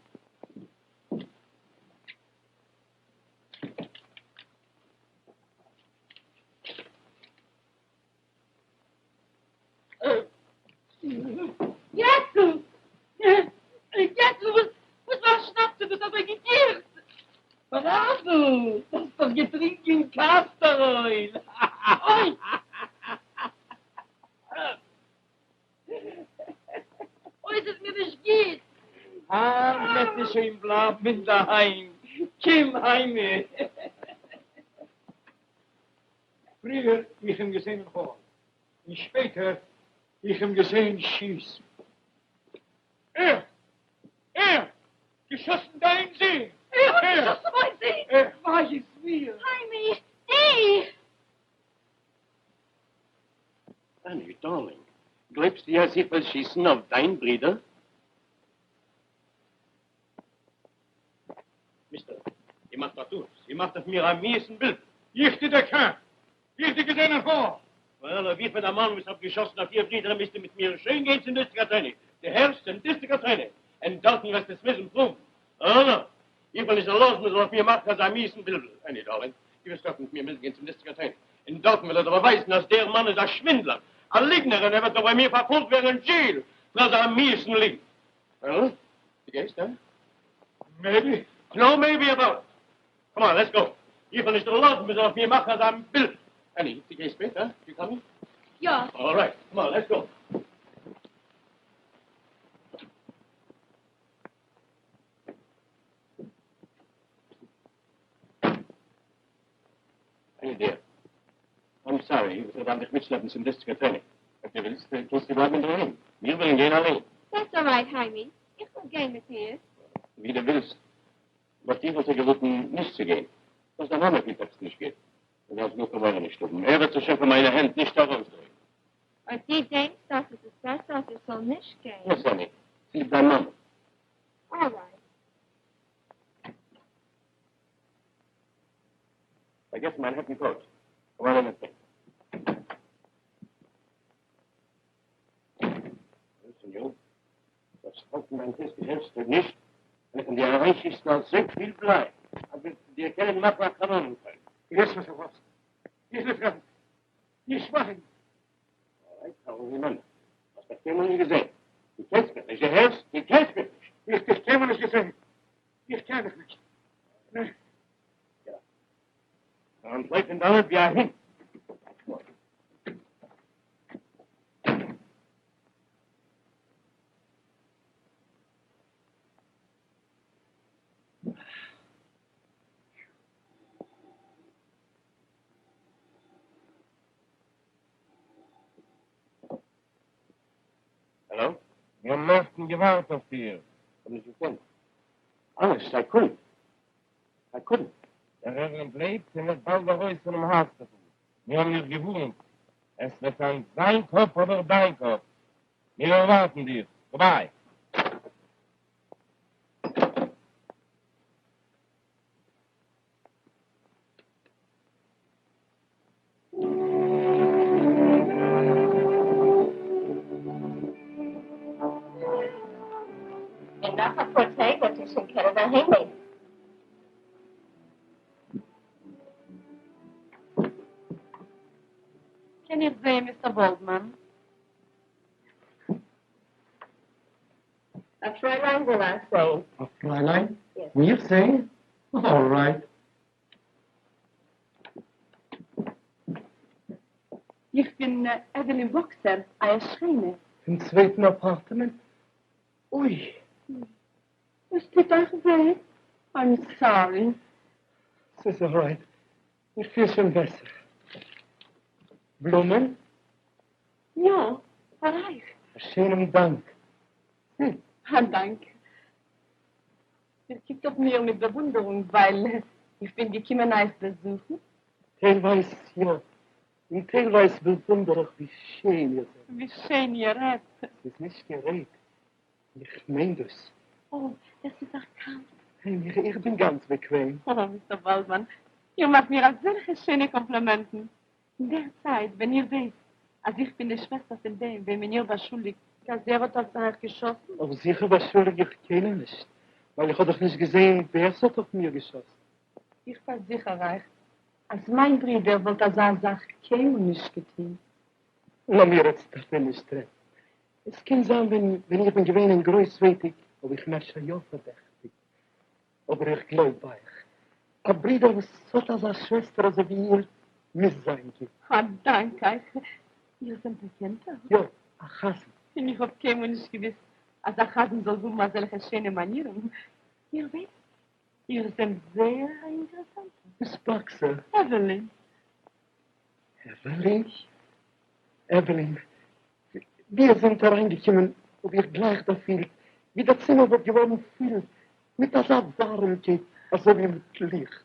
יעצל! מזל! דו האסט דאך געטרינקען קאסטאר אויל! אוי! אוי, ס'איז מיר נישט גוט! היינט וועסטו שוין בלייבן אינדערהיים, קום היימי! פריער איך אים געזען אין האל, און שפעטער איך אים געזען שיסן. ער! ער! געשאסן דיין זון! ער האט געשאסן מיין זון! ער! וויי איז מיר! היימי! די! עני, דארלינג, גלייבסטו אז איך וועל שיסן אויף דיין ברודער? מיסטער, איר מאכט א טעות, איר מאכט אויף מיר א מיעסן בלבול. איך די דערקען! איך די געזען אין האל! וועל, אויב איך בין א מאן וואס האב געשאסן אויף איר ברודער מוזטו מיט מיר שוין גיין צום דיסטריקט אטוירני, דו הערסט? צום דיסטריקט אטוירני! און דארטן וועסטו עס מוזן פרואוון. אה נא! איך וועל נישט דערלאזן מען זאל אויף מיר מאכן אזא מיעסן בלבול. עני דארלינג, דו וועסט אויך מיט מיר מוזן גיין צום דיסטריקט אטוירני, און דארטן וועל איך דיר באווייזן אז דער מאן איז א שווינדלער, א ליגנער, און ער וועט נאך ביי מיר פארפאלגט ווערן אין דזשעיל פאר אזא מיעסן ליגן. וועל, דו גייסט, הא? מעיבי. נאו מעיבי אבאוט איט. קאם אן, לעטס גאו. איך וועל נישט דערלאזן מען זאל אויף מיר מאכן אזא בלבול. עני, דו גייסט מיט, הא? יו קאמינג? יא. אלרייט, קאם אן, לעטס גאו. עני דיר, איים סארי, איך וועל דארפן דיך מיטשלעפן צום דיסטריקט אטוירני. אויב דו ווילסט, קענסטו בלייבן אינדערהיים. מיר וועלן גיין אליין. דעטס אלרייט, היימי. איך וועל גיין מיט דיר. ווי דו ווילסט. באט איך וואלט דיר געראטן נישט צו גיין. וואס דיין מאמע פילט עפעס נישט גוט. דו דארפסט גאר קיין מורא נישט האבן. ער וועט זיך שוין פון מיינע הענט נישט ארויסדרייען. אויב דו דענקסט אז עס איז בעסער אז איך זאל נישט גיין. יעס, עני. צוליב דיין מאמע. אלרייט. פארגעסן מיין העט און קאוט. קאם אן אין. ליסן יו. זאלסט האלטן דיין פיס דו הערסט אויב נישט וועל איך אין דיר אריינשיסן אזויפיל בליי אז וועסט דיר קענען מאכן א קאנאנען קויל. יעס מיסטער וואלסקי. איך נישט רעדן. איך שווייג. אלרייט איי וויל רימעמבער. האסט מיך קיינמאל נישט געזען. דו קענסט מיך נישט, דו הערסט? דו קענסט מיך נישט. איך דיך קיינמאל נישט געזען. איך קען דיך נישט. ניין. יא. אנטלויף פון דאנעט ווי א הונט. העלא? מיר האבן נעכטן געווארט אויף דיר. כ'האב נישט געקענט. אנעסט, איי קודנט. איי קודנט. דער רעווערענד לעבט און וועט באלד ארויס פונעם האספיטל. מיר האבן דיך געווארנט. עס וועט זיין זיין קאפ אדער דיין קאפ. מיר ערווארטן דיך. גודביי. און נאך אפאר טעג וועט איר שוין קענען אהיימגיין. קען איך זעהן מיסטער וואלדמאן? א פרייליין וויל אייך זעהן. א פרייליין? מיך זעהן? אלרייט. איך בין עוועלין וואקסער, אייער שכנה. פון צווייטן אפארטמענט? אוי! עס טוט אייך וויי? איים סארי. ס'איז אלרייט, איך פיל שוין בעסער. בלומען? יא, פאר אייך. א שענעם דאנק. א דאנק. איר קוקט אויף מיר מיט באוואונדערונג ווייל איך בין געקומען אייך באזוכן? טיילווייז יא, און טיילווייז באוואונדער איך ווי שיין איר זענט. ווי שיין איר רעדט. ס'איז נישט קיין רייד, איך מיין דאס. אוי, עס איז אייך קאלט. ניין, איך בין גאנץ באקוועם. אוי, מיסטער וואלדמאן, איר מאכט מיר אזעלכע שיינע קאמפלימענטן. אין דער צייט ווען איר ווייסט אז איך בין די שוועסטער פון דעם וועמען איר באשולדיגט אז ער האט אויף אייך געשאסן. אויף זיכער באשולדיג איך קיינעם נישט, ווייל איך האב דאך נישט געזען ווער ס'האט אויף מיר געשאסן. איך פארזיכער אייך אז מיין ברודער וואלט אזא זאך קיינמאל נישט געטון. לאמיר איצט דערפון נישט רעדן. עס קען זיין ווען איך בין געווען אין גרויס ווייטיק האב איך אים אפשר יא פארדעכטיגט, אבער איך גלויב אייך. א ברודער וואס האט אזא שוועסטער אזוי ווי איר מוז זיין גוט. א דאנק אייך. איר זענט א קענטער? יא, א חזן. און איך האב קיינמאל נישט געוואוסט אז א חזן זאל האבן אזעלכע שיינע מאנירן. איר ווייסט, איר זענט זייער א אינטערעסאנטער. מיס באקסער. עוועלין. עוועלין? עוועלין, ווי איר זענט אריינגעקומען האב איך גלייך דערפילט ווי דער צימער וואלט געווארן פול מיט אזא ווארעמקייט אזוי ווי מיט ליכט.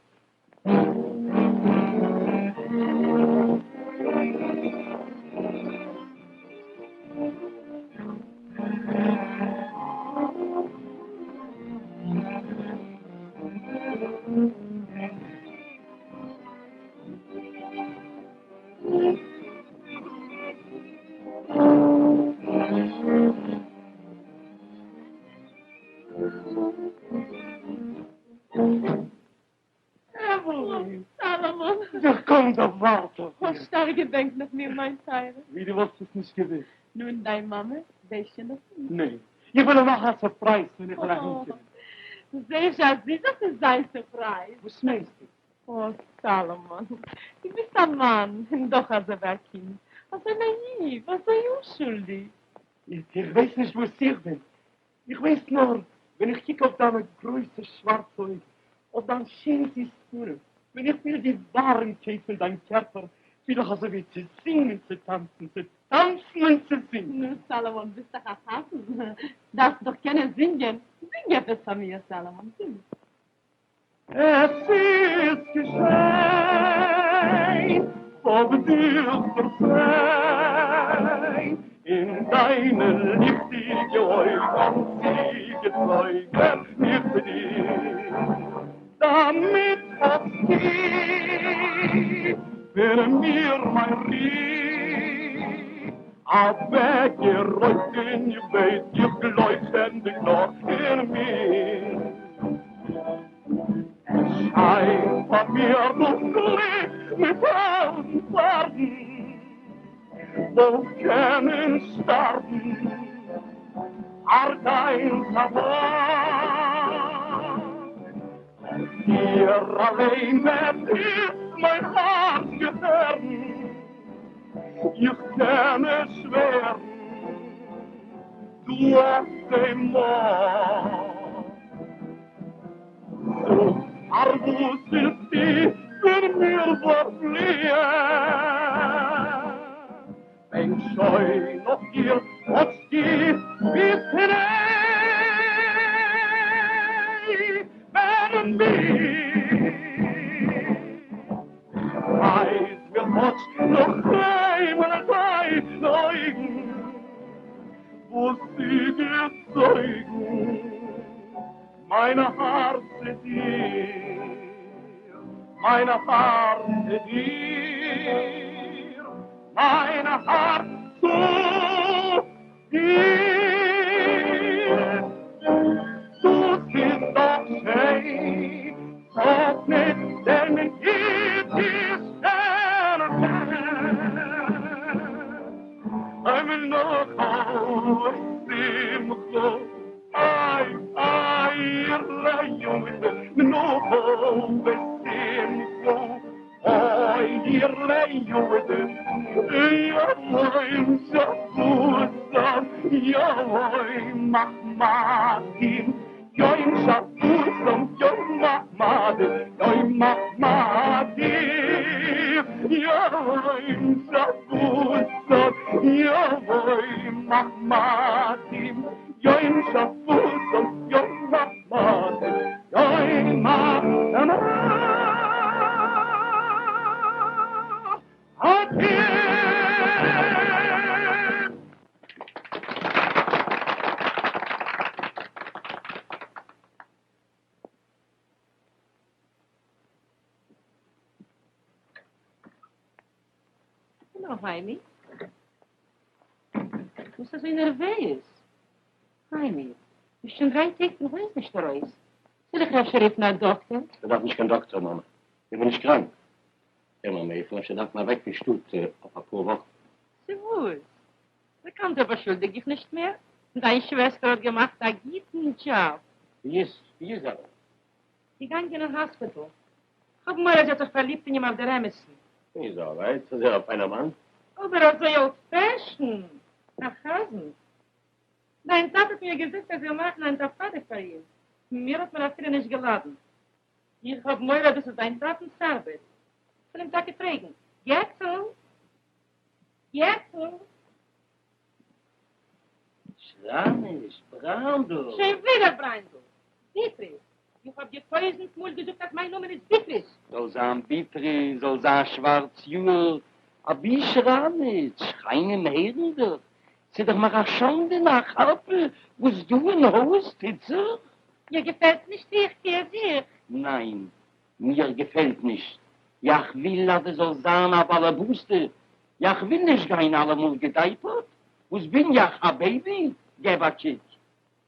עוועלין! סאלאמאן! איך קוים דערווארט אויף דיר. האסט שטארק געבענקט נאך מיר, מיין טייערע. ווי דו וואלסט עס נישט געוואוסט. נו, און דיין מאמע ווייסט שוין דערפון? ניין. איך וויל איר מאכן א סורפרייז ווען איך וועל אהיימקומען. זע זשע אז דו זאלסט נישט זיין סורפרייזד. וואס מיינסטו? אָ, סאַלאָמאָן, דו ביסט אַ מאַן, און דאָך אַזוי ווי אַ קינד, אַזוי נאַיִוו, אַזוי אומשולדיק. איך ווייס נישט וואָס איך בין. איך ווייס נאָר, ווען איך קוק אויף דײַנע גרויסע שוואַרצע אויגן, אויף דײַן שיין זיס פּנים, ווען איך פיל די וואַרעמקייט פון דײַן קערפּער, פיל איך אַזוי ווי צו זינגען, צו טאַנצן, צו טאַנצן און צו זינגען. נו, סאַלאָמאָן, ביסט דאָך אַ חזן, דאַרפסט דאָך קענען זינגען. זינג עפּעס פאַר מיר, סאַלאָמאָן, זינג. עס איז געשען, כ'האב דיך דערזען, אין דיינע ליכטיגע אויגן צוגעצויגן מיך צו דיר, דאמיט האסטו פון מיר מיין רו אוועקגערויבט און איך ווייס איך גלויב שטענדיג נאר אין מיר. עס שיינט פאר מיר דאס גליק מיט טויזנט פארבן, וואלט קענען שטארבן פאר דיין כבוד. דיר אליין וועט איצט מיין הארץ געהערן, איך קען עס שווערן דא אויף דעם ארט. זאג, פארוואס ווילסטו פון מיר פארפליען? בענק שוין נאך דיר, כאטש דו ביסט נעבן מיר. ווייז מיר כאטש נאך איינמאל דיינע אויגן, וואס זי געצויגן מיין הארץ צו דיר, מיין הארץ צו דיר, מיין הארץ צו דיר. דאס איז דאך שיין, זאג ניט דעם אידישן חן, מנוחה ושמחה, איי איי מנוחה ושמחה, אוי יום שבתון יום מחמדים יום שבתון יום מחמדים יום מחמדים יום שבתון יום מחמדים יום שבתון יום מחמדים יום מחמדים העלא, היימי. ביסט אזוי נערוועז? היימי, ביסט שוין דריי טעג פון הויז נישט ארויס. זאל איך אפשר רופן א דאקטער? איך דארף נישט קיין דאקטער, מאמע. איך בין נישט קראנק. הער מאמע, איך וועל אפשר דארפן אוועק פון שטאט אויף אפאר וואכן. צו וואס? דער קאנטאר באשולדיגט דיך נישט מער. דיין שוועסטער האט געמאכט א גוטן דזשאב. ווי איז, ווי איז עוועלין? געגאנגען אין האספיטל. כ'האב מורא זי האט זיך פארליבט אין אים אויף דער אמת'ן. איז אלרייט, ס'איז זייער א פיינער מאן. אבער אזוי אולד פעשן, א חזן. דיין טאטע האט מיר געזאגט אז זיי מאכן היינט א פארטי פאר איר. מיר האט מען אפילו נישט געלאדנט. איך האב מורא דאס איז דיין טאטנ'ס ארבעט. כ'וועל אים טאקע פרעגן. געצל! געצל! שריי נישט, בריינדל! שוין ווידער בריינדל! ביטריס! איך האב דיר טויזענט מאל געזאגט אז מיין נאמען איז ביטריס! זאל זיין ביטריס, זאל זיין שווארץ יאר, אבי שריי נישט, שכנים הערן דיך, ס'איז דאך מיר א שאנדע און א חרפה וואס דא אין הויז טוט זיך. מיר געפעלט נישט ווי איך פיר זיך? ניין, מיר געפעלט נישט. יאך וויל אז דו זאלסט זיין א באלעבאסטע, יאך וויל נישט גיין אלעמאל געדייפערט, וואס בין יאך א בעיבי? געב א קוק,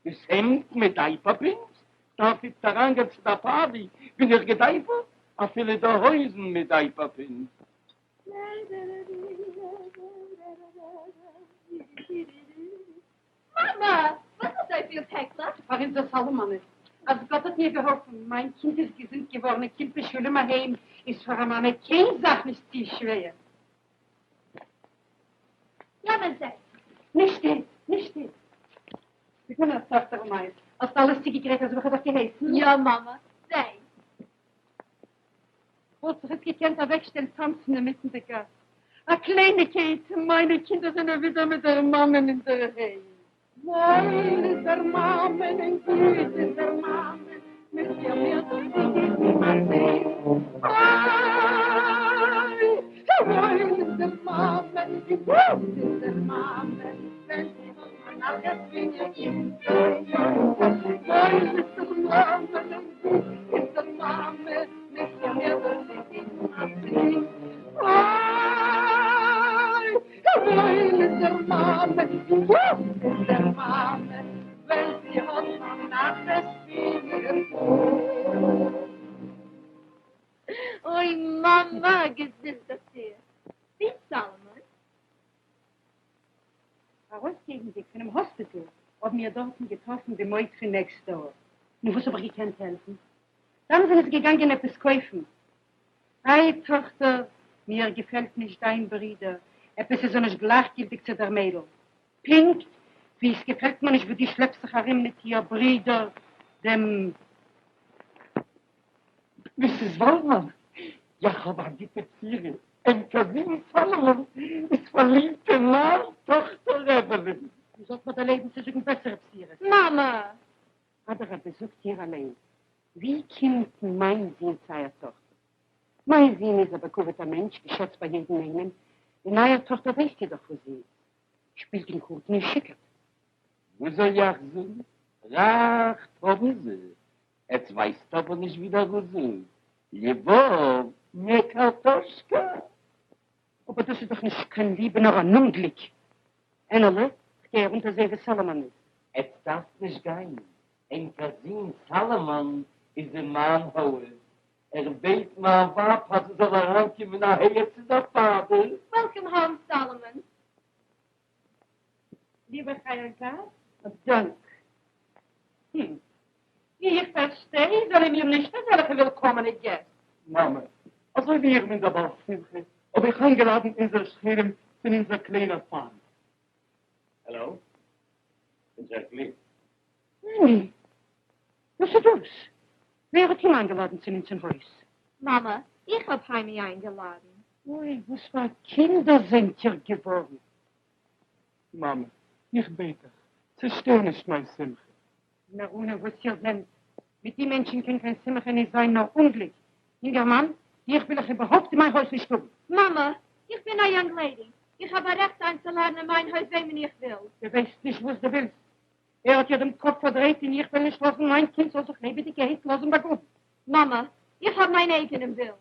דאס העמד מיט דייפער פינס, דארף איצט אריינגיין צו דער פארטי, בין איך געדייפערט, אפילו די הויזן מיט דייפער פינס. מאמע, וואס אזוי פיל פעקלעך? פאר אונזער סאלאמאנען, אז גאט האט מיר געהאלפן, מיין קינד איז געזונט געווארן און קומט בשלום אהיים, איז פאר א מאמע קיין זאך נישט צו שווער. לאמיר זען. נישט איצט, נישט איצט. זאג מיר נאר, טאכטער מיינס, האסט אלעס צוגעגרייט אזוי ווי כ'האב דיך געהייסן? יא, מאמע, זע. וואלט זיך עס געקענט אוועקשטעלן טאנצן אינמיטן די גאס. א קלייניגקייט, מיינע קינדער זענען ווידער מיט דער מאמען אינדערהיים. וואויל איז דער מאמען און גוט איז דער מאמען, מיט איר מיר זיך צו גוט ווי מיין זון. איי, וואויל איז דער מאמען און גוט איז דער מאמען, ווען זי האט נחת פון איר קינד. וואויל איז דער מאמען און גוט איז דער מאמען, אוי מאמע, געזונט אויף דיר. וואו איז סאלאמאן? ארויסגייענדיג פונעם האספיטל האבן מיר דארטן געטראפן די מויד פון נעקסט דאר. נו וואס האב איך געקענט העלפן? דאן זענען זיי געגאנגען עפעס קויפן. איי טאכטער, מיר געפעלט נישט דיין ברודער, עפעס איז ער נישט גלייכגילטיג צו דער מיידל. פונקט ווי עס געפעלט מיר נישט ווי דו שלעפסט זיך ארום מיט איר ברודער דעם. מיסיס וואלדמאן, יאך האב א גוטע בשורה, ענקער זון סאלאמאן איז פארליבט אין מיין טאכטער עוועלין. איר זאלט מיר דערלויבן צו זאגן בעסערע בשורות. מאמע! אדרבה זאגט איר אליין, ווי קומט מיין זון צו אייער טאכטער? מיין זון איז א בכבוד'ער מענטש, געשעצט ביי יעדן איינעם, און אייער טאכטער ווייסט איר דאך וואס זי איז, שפילט אין קארטן און שיכור'ט. וואס זאל יאך זאגן? רעכט האבן זי, עטס ווייסט אבער נישט ווי דער רוס זאגט, ליובאוו נע קארטאשקא. אבער דאס איז דאך נישט קיין ליבע נאר אן אומגליק. ענעלע, כ'גיי ארונטער זען וואו סאלאמאן איז. עטס דארפט נישט גיין, ענקער זון סאלאמאן איז אין מיין הויז, ער בעט מיין ווייב אז זי זאל אריינקומען אהער צו דער פארטי. וועלקאם האום סאלאמאן. ליבער חיים כץ. א דאנק. הום. ווי איך פארשטיי זענען מיר נישט אזעלכע ווילקאמענע געסט. מאמע, אזוי ווי איך בין דער בעל שמחה, האב איך איינגעלאדן אונזערע שכנים פון אונזער קליינער פארם. העלאו, כ'בין דזשעק לי. עני, וואס איז דאס? ווער האט אים איינגעלאדן צו אונז אין הויז? מאמע, איך האב היימי איינגעלאדן. אוי, וואס פאר קינדער זענט איר געווארן? מאמע, איך בעט דיך, צעשטער נישט מיין שמחה. נאראנים וואס איר זענט, מיט די מענטשן קען קיין שמחה נישט זיין נאר אומגליק. יונגערמאן, דיך וויל איך איבערהויפט אין מיין הויז נישט האבן. מאמע, איך בין א יונג לעידי, איך האב א רעכט איינצולאדן אין מיין הויז וועמען איך וויל. דו ווייסט נישט וואס דו ווילסט. ער האט איר דעם קאפ פארדרייט און איך וועל נישט לאזן מיין קינד זאל זיך לעבעדיגערהייט לאזן באגראבן. מאמע, איך האב מיין אייגענעם ווילן.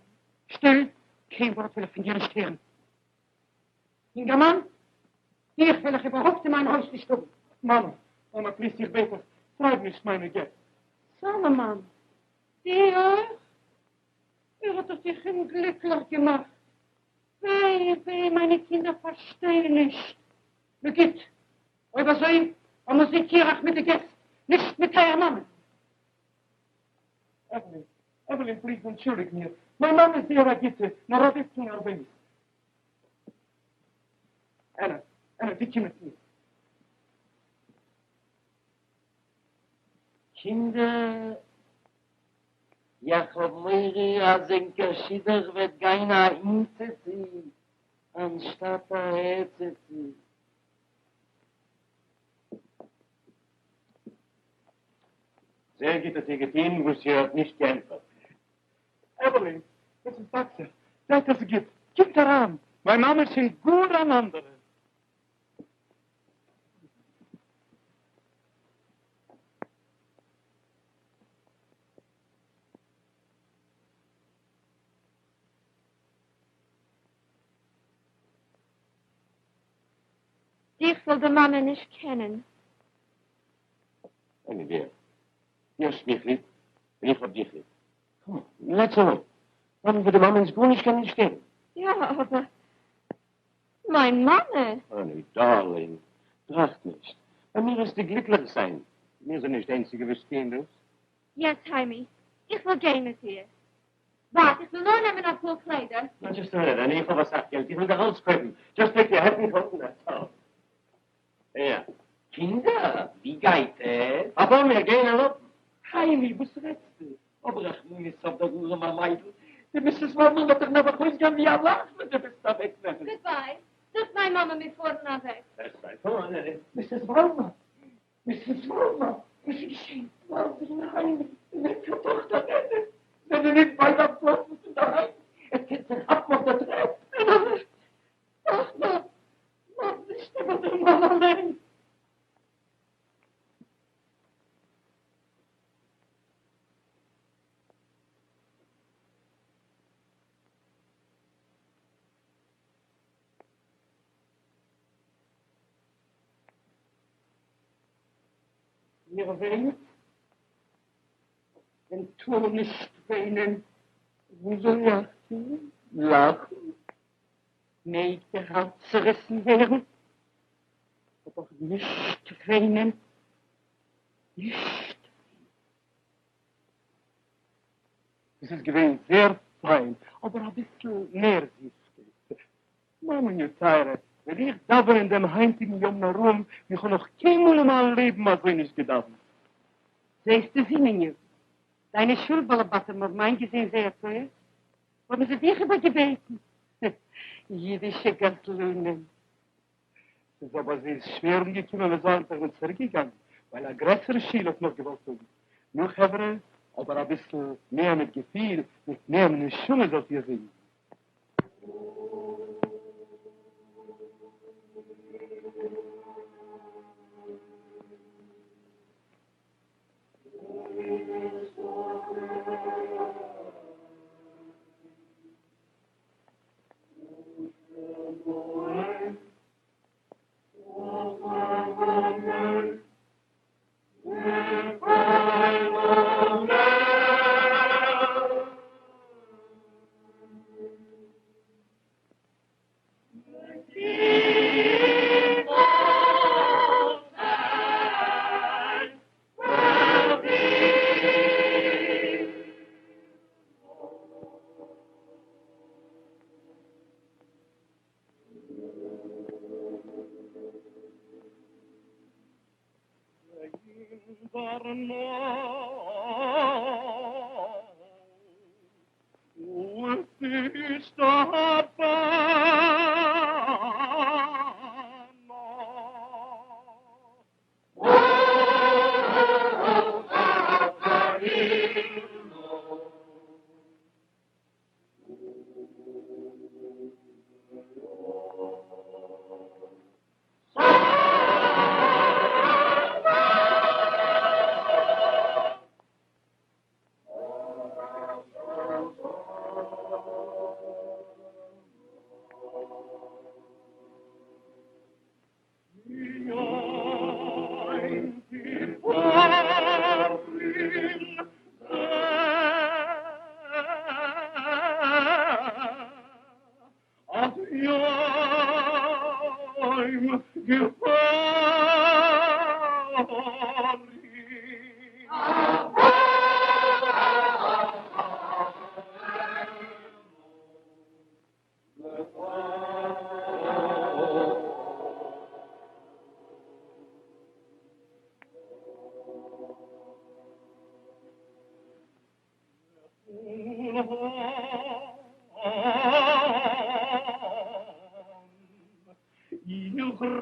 שטיל! קיין ווארט וויל איך פון דיר נישט הערן. יונגערמאן, דיך וויל איך איבערהויפט אין מיין הויז נישט האבן. מאמע, מאמע, פליז, איך בעט דיך, טרייב נישט מיינע געסט. סאלאמאן, דו אויך? ער האט דאך דיך אומגליקליך געמאכט. וויי, וויי, מיינע קינדער פארשטייען נישט. נו גוט, אויב אזוי אמוזירט איר אייך מיט די געסט, נישט מיט אייער מאמע. עוועלין, עוועלין, פליז אנטשולדיג מיר. מיין מאמע איז זייער א גוטע, נאר אביסל נערוועז. ענע, ענע, דו קום מיט מיר. קינדער, יאך האב מורא אז ענקער שידוך וועט גיין אהינצוצו אנשטאט אהערצוצו. זייער גוט האט איר געטון וואס איר האט נישט געענטפערט. עוועלין, מיסיס באקסער, זייט אזוי גוט, קומט אריין, מיין מאמע איז שוין גאר אן אנדערע. איך זאל די מאמע נישט קענען. עני דיר, דו האסט מיך ליב און איך האב דיך ליב. קאם אן, לעטס אלאון. לאמיר פאר די מאמע אונז גארנישט קענען נישט שטערן. יא, אבער מיין מאמע. האני דארלינג, טראכט נישט. ביי מיר וועסטו גליקליך זיין. מיר זענען נישט די איינציגע וואס טוען דאס. יעס, היימי, איך וויל גיין מיט דיר. ווארט, איך וויל נאר נעמען אפאר קליידער. נאו, דזשאסט א מינוט, עני, איך האב אסאך געלט, איך וועל דיר אלס קויפן. דזשאסט טעיק יור העט ענד קאוט ענד דעטס אלל. יא. קינדער, ווי גייט עטס? פאפא, מיר גייען אראפ. היימי, וואס רעדסטו? האב רחמנות אויף דער ארעמער מיידל, די מיסיס וואלדמאן וועט דיך נעבעך אויסגיין ווי א לאך ווען דו וועסט אוועקנעמען. גודביי, זאגט מיין מאמע מיר פארן אוועק. דעטס רייט, קאם אן, עני. מיסיס וואלדמאן, מיסיס וואלדמאן, וואס איז געשען? מיין זון היימי און ענקער טאכטער עני זענען ניט ווייט אנטלאפן פון דערהיים, עטס קענט זיי כאפן אויף דער טרעפ. טאכטער, לאז נישט איבער דער מאמע אליין. איר וויינט? מען טאר נישט וויינען. וואס זאל איך טון? לאכן? מעג דער הארץ צעריסן ווערן, אבער נישט וויינען, נישט וויינען. עס איז געווען זייער פיין, אבער אביסל מער זיסקייט. מאמעניו טייערע, וועל איך דאווענען דעם היינטיגן יום נוראים ווי איך האב נאך קיינמאל אין מיין לעבן אזוי נישט געדאווענט. זעסטו זינעניו, דיינע שול באלעבאטים האבן איינגעזען זייער טעות, האבן זיי דיך איבערגעבעטן, אידישע גזלנים. ס'איז אבער זיי שווער אנגעקומען ווי זיי זענען צוריקגעגאנגען, ווייל א גרעסערע שול האט נאך געוואלט האבן. נו חברה, אבער אביסל מער מיט געפיל, מיט מער נשמה זאלט איר זינגען.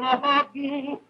צעדנו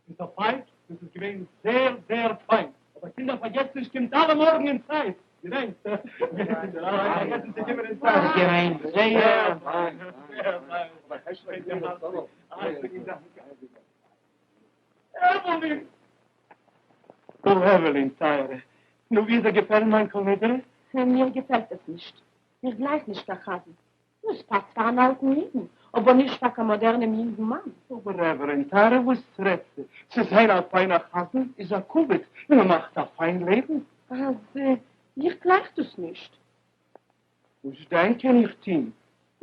מיסטער פייק, דאס איז געווען זעהר זעהר פיין, אבער קינדער פארגעסט נישט קומט אלע מארגן אין צייט, געדענקט, פארגעסט נישט צו קומען אין צייט. ס'איז געווען זייער פיין. עוועלין! אוי עוועלין טייערע, נו ווי איז דיר געפעלן מיין כל נדרי? מיר געפעלט עס נישט, איך גלייך נישט קיין חזן, דאס פאסט פאר אן אלטן אידן, אבער נישט פאר קיין מאדערנעם יונגן מאן. אבער עוועלין טייערע וואס רעדסטו? צו זיין א פיינער חזן איז א כבוד און מען מאכט א פיין לעבן. אז איך גלייך דאס נישט. וואס דען קען איך טוהן?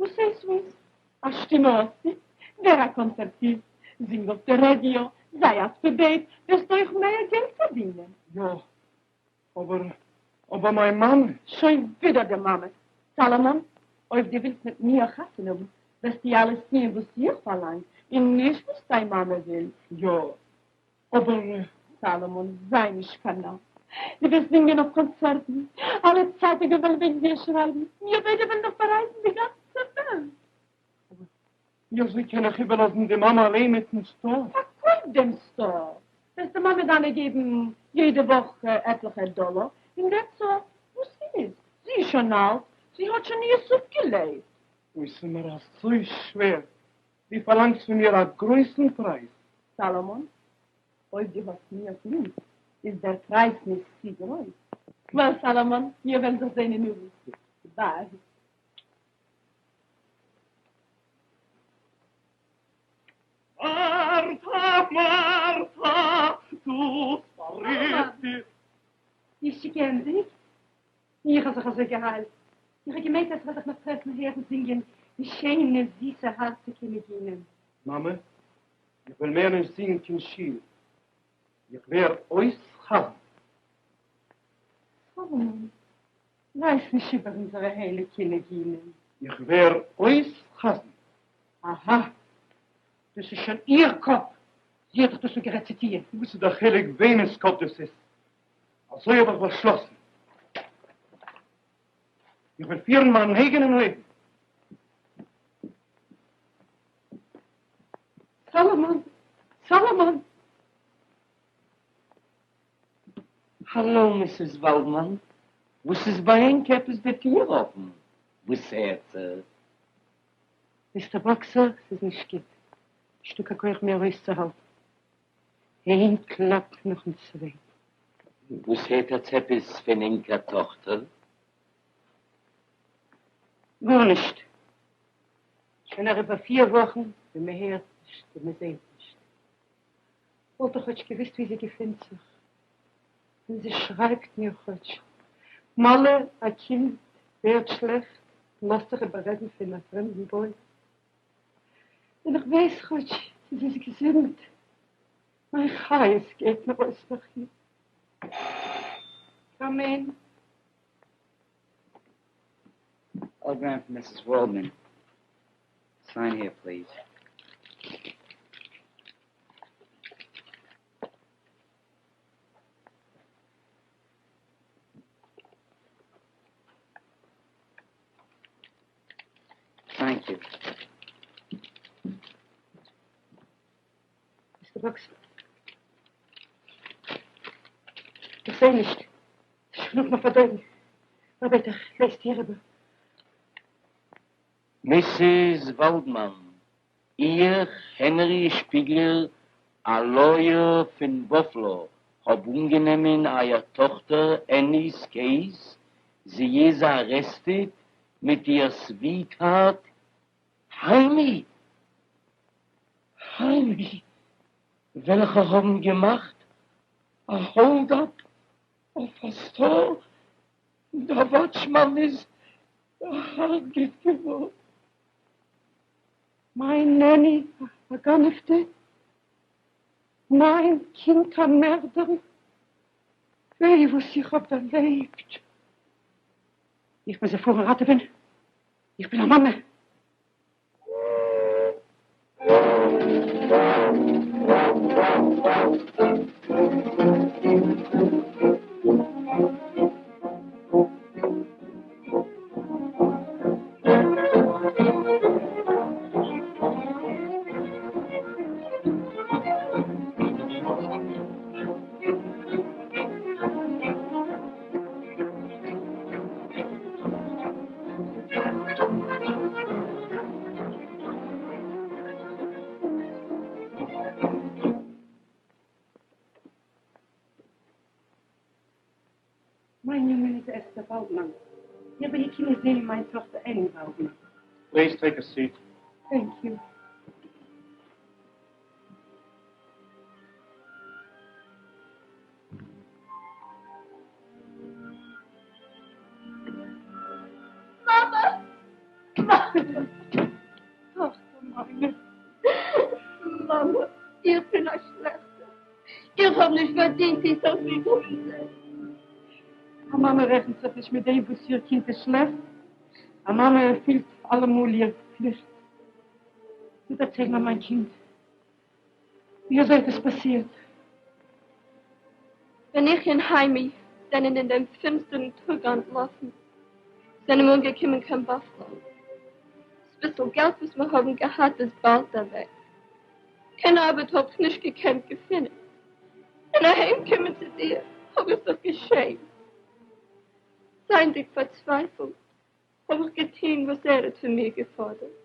וואס הייסט וואס? א שטימע האסטו? ווער א קאנצערטיסט, זינג אויף די רעדיא, זיי אפ טו דעיט, וועסט אויך מער געלט פארדינען. יא, אבער, אבער מיין מאמע. שוין ווידער די מאמע. סאלאמאן, אויב דו ווילסט מיט מיר חתונה האבן, וועסטו אלעס טוען וואס איך פארלאנג, און נישט וואס דיין מאמע וויל. יא, אבער. סאלאמאן, זיי נישט קיין נאר. דו וועסט זינגען אויף קאנצערטן, אלע צייטונגען וועלן וועגן דיר שרייבן, מיר ביידע וועלן נאך בארייזן די גאנצע וועלט. אבער ווי אזוי קען איך איבערלאזן די מאמע אליין מיטן סטאר? פארקויף דעם סטאר, וועסט די מאמע דיינע געבן יעדע וואך עטליכע דאלער, און דעטס אלל. וואס איז? זי איז שוין אלט, זי האט שוין אירס אפגעלעבט. אוי, ס'איז מיר אזוי שווער, דו פארלאנגסט פון מיר א גרויסן פרייז. סאלאמאן, אויב דו האסט מיר ליב, איז דער פרייז נישט צו גרויס. וועל, סאלאמאן, מיר וועלן זיך זען אין אוונט. ביי. מארטא, מארטא, דו פארריסט די. איז שוין געענדיגט? איך האב זיך אזוי געאיילט. איך האב געמיינט אז כ'וועל דיך נאך טרעפן הערן זינגען די שיינע זיסע הארציגע ניגונים. מאמע, איך וועל מער נישט זינגען קיין שיר. איך ווער אויס חזן. סאלאמאן, רייס נישט איבער אונזערע הייליגע ניגונים. איך ווער אויס חזן. אהא, דאס איז שוין איר קאפ, זי האט דאך דאס אנגערעדט צו טוען. וואס איז דער חילוק וועמענס קאפ דאס איז? אזוי האב איך באשלאסן. איך וועל פירן מיין אייגענעם לעבן. סאלאמאן! סאלאמאן! האלא, מיסיס וואלדמאן, וואס איז ביי ענק עפעס די טיר אפן? וואס הערט זיך? מיסטער באקסער, ס'איז נישט גוט. נישטא קיין כח מער אויסצוהאלטן. איין קלאפ נאכן צווייטן. וואס הערט עטץ עפעס פון ענקער טאכטער? גארנישט. שוין אריבער פיר וואכן ווי מען הערט נישט און מען זעהט נישט. וואלט איך כאטש געוויסט ווי זי געפינט זיך. ווען זי שרייבט מיר כאטש. מאלע א קינד ווערט שלעכט און לאזט זיך איבעררעדן פון א פרעמדן בוי. ווען איך ווייס כאטש צו זי איז געזונט. מיין חיות גייט מיר אויס נאך איר. קאם אין. Telegram for Mrs. Waldman. Sign here, please. Thank you. מיסטער באקסער. איך זעה נישט. ס'איז שוין אפן פאר די אויגן. ארבעט איך, לייזט איר איבער. מיסיס וואלדמאן, איך, הענרי שפיגלער, א לויער פון באפלא, האב אנגענומען אייער טאכטער עני'ס קעיס, זי איז ארעסטעד מיט איר סוויטהארט היימי! היימי! וועלכע האבן געמאכט א האלד אפ אויף א סטאר, דער וואטשמאן איז דערהרגעט געווארן. מיין עני א גנב'טע? מיין קינד א מערדערין? וויי וואס איך האב דערלעבט! איך מוז זי פארן ראטעווען, איך בין א מאמע! מיין נאמען איז אסתר וואלדמאן. איך בין געקומען זען מיין טאכטער עני וואלדמאן. Please take a seat. Thank you. מאַמע! מאַמע! טאָכטער מײַנע! מאַמע, איך בין אַ שלעכטע. איך האָב נישט פֿאַרדינט דו זאָלסט מיך קומען זען. אַ מאַמע רעכנט זיך נישט מיט דעם, וואָס איר קינד איז שלעכט. אַ מאַמע פֿילט אַלע מאָל איר פֿליכט. נו, דערצייל מיר, מײַן קינד, ווי אזוי האט עס פאסירט? ווען איך און היימי זענען אין דעם פינסטערן טאג אנטלאפן, זענען מיר אנגעקומען קיין באפלא. ס'ביסל געלט וואס מיר האבן געהאט איז באלד אוועק. קיין ארבעט האב איך נישט געקענט געפינען, און אהיימקומען צו דיר האב איך זיך געשעמט. זייענדיג פארצווייפלט האב איך געטון וואס ער האט פון מיר געפאדערט.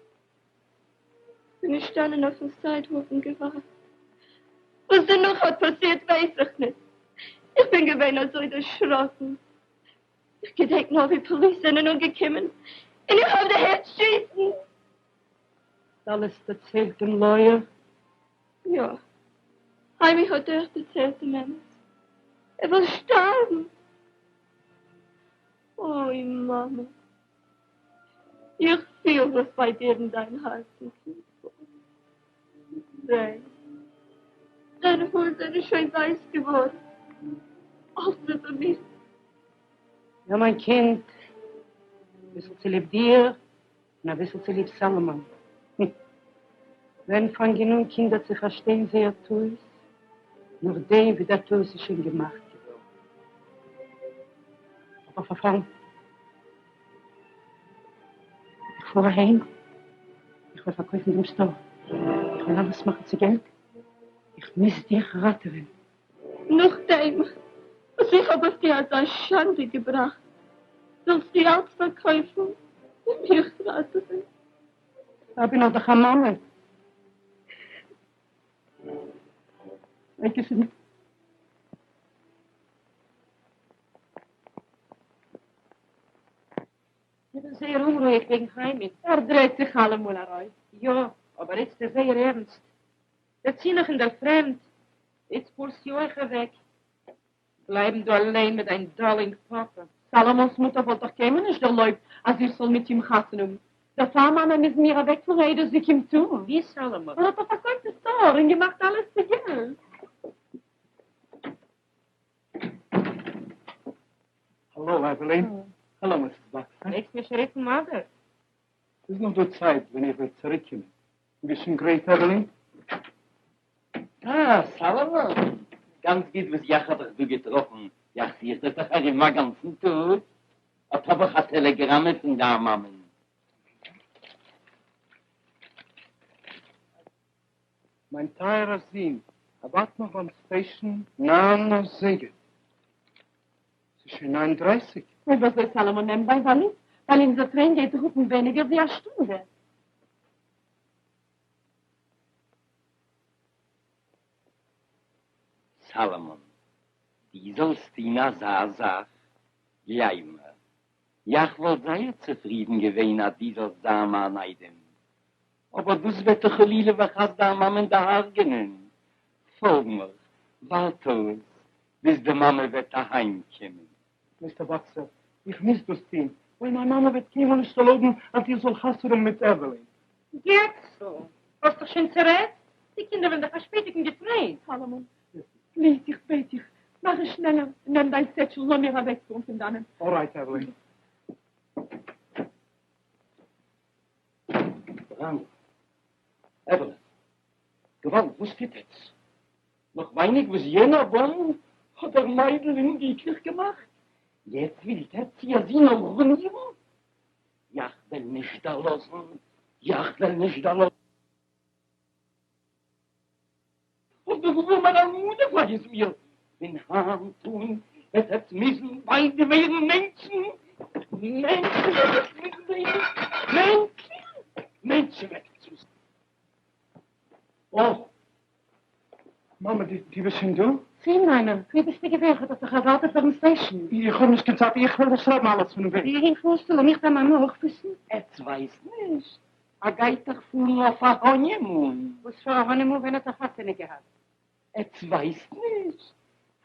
כ'בין געשטאנען אויפן סיידוואק און געווארט. וואס דערנאך האט פאסירט ווייס איך ניט. איך בין געווען אזוי דערשראקן. איך געדענק נאר ווי פאליס זענען אנגעקומען און איך האב דערהערט שיסן. אלעס דערציילט דעם לויער? יא. היימי האט אויך דערציילט דעם אמת. ער וויל שטארבן. אוי מאמע. איך פיל וואס ביי דיר אין דיין הארצן קומט פאר. זע, דיינע האר זענען שוין ווייס געווארן. אלץ איבער מיר. יא מיין קינד, אביסל צוליב דיר און אביסל צוליב סאלאמאן. ווען פאנגען אן קינדער צו פארשטיין זייער טעות? נאכדעם ווי דער טעות איז שוין געמאכט געווארן. אבער פארפאלן. פאר אהיים, איך וועל פארקויפן דעם סטאר, איך וועל אלעס מאכן צו געלט, איך מוז דיך ראטעווען. נאכדעם וואס איך האב אויף דיר אזא שאנדע געבראכט, ווילסטו אלץ פארקויפן און מיך ראטעווען? איך בין דאך א מאמע. זיי געזונט. איך בין זייער אומרואיג וועגן חיימין. ער דרייט זיך אלעמאל ארויס. יא, אבער איצט איז זייער ערנסט. דערצו נאך אין דער פרעמד. איצט פארסטו אויך אוועק. בלייבן דא אליין מיט דיין דארלינג פאפא. סאלאמאנ'ס מוטער וואלט דאך קיינמאל נישט דערלויבט אז איך זאל מיט אים חתונה האבן. דערפאר מאמע מוזן מיר אוועקפארן איידער זי קומט אן. ווי סאלאמאן? ער האט דאך פארקויפט די סטאר און געמאכט אלעס צו געלט. האלא עוועלין. האלא מיסיס באקסער. מעגסט מיר שוין רופן מאדער. ס'איז נאך דא צייט ווען איך וועל צוריקקומען. דו ביסט שוין גרייט עוועלין? אה, סאלאמאן! גאנץ גוט וואס יאך האב דיך דא געטראפן, יאך זוך דיך דאך ארום א גאנצן טאג. אט האב איך א טעלעגראמע פון דיין מאמען. מיין טייערער זון, ערווארט מיך ביים סטעישאן ניין אזייגער. ס'איז שוין ניין דרייסיג. אויב אזוי סאלאמאן נעם דיין וואליז, ווייל אונזער טרעין גייט זיך אפ אין ווייניגער ווי א שטונדע. סאלאמאן, דו זאלסט טון אזא זאך? גלייב מיר, יאך וואלט זייער צופרידן געווען אז דו זאלסט זיין מיין איידעם, אבער דאס וועט דאך חלילה וחס דיין מאמען דערהרגענען. פאלג מיך, ווארט אויס ביז די מאמע וועט אהיים קומען. מיסטער באקסער, איך מוז דאס טון, ווייל מיין מאמע וועט קיינמאל נישט ערלויבן אז איך זאל חתונה האבן מיט עוועלין. געצל, האסט דיך שוין צערעדט? די קינדער וועלן דיך פארשפעטיגן די טרעין. סאלאמאן, פליז, איך בעט דיך, מאך עס שנעלער, נעם דיין סעטשל, לאמיר אוועקפארן פון דאנען. אלרייט, עוועלין. בראנד, עוועלין, געוואלד, וואס טוט עטץ? נאך ווייניג וואס יענער באם האט דער מיידל אומגליקליך געמאכט, יעצט ווילט עטץ איר זון אויך רואינירן? יאך וועל נישט דערלאזן, יאך וועל נישט דערלאזן. אויף דער ארעמער אלמנה וויי איז מיר, פון היינט אן וועט עטץ מוזן ביידע ווערן מענטשן, מענטשן וועט עטץ מוזן ווערן, מענטשן, מענטשן וועט עטץ מוזן. אוי! מאמע, דו ביסט שוין דא? זון מיינער, וואו ביסטו געווען? כ'האב דיך דאך ערווארטעט ביים סטעישאן. איך האב נישט קיין צייט, איך וועל דיר שרייבן אלעס פונעם וועג. וואוהין פארסטו? לאמיך דיין מאמע אויך וויסן. עטץ ווייסט נישט? ער גייט דאך פארן אויף א האנימון. וואס פאר א האנימון? ווען האט ער חתונה געהאט? עטץ ווייסט נישט?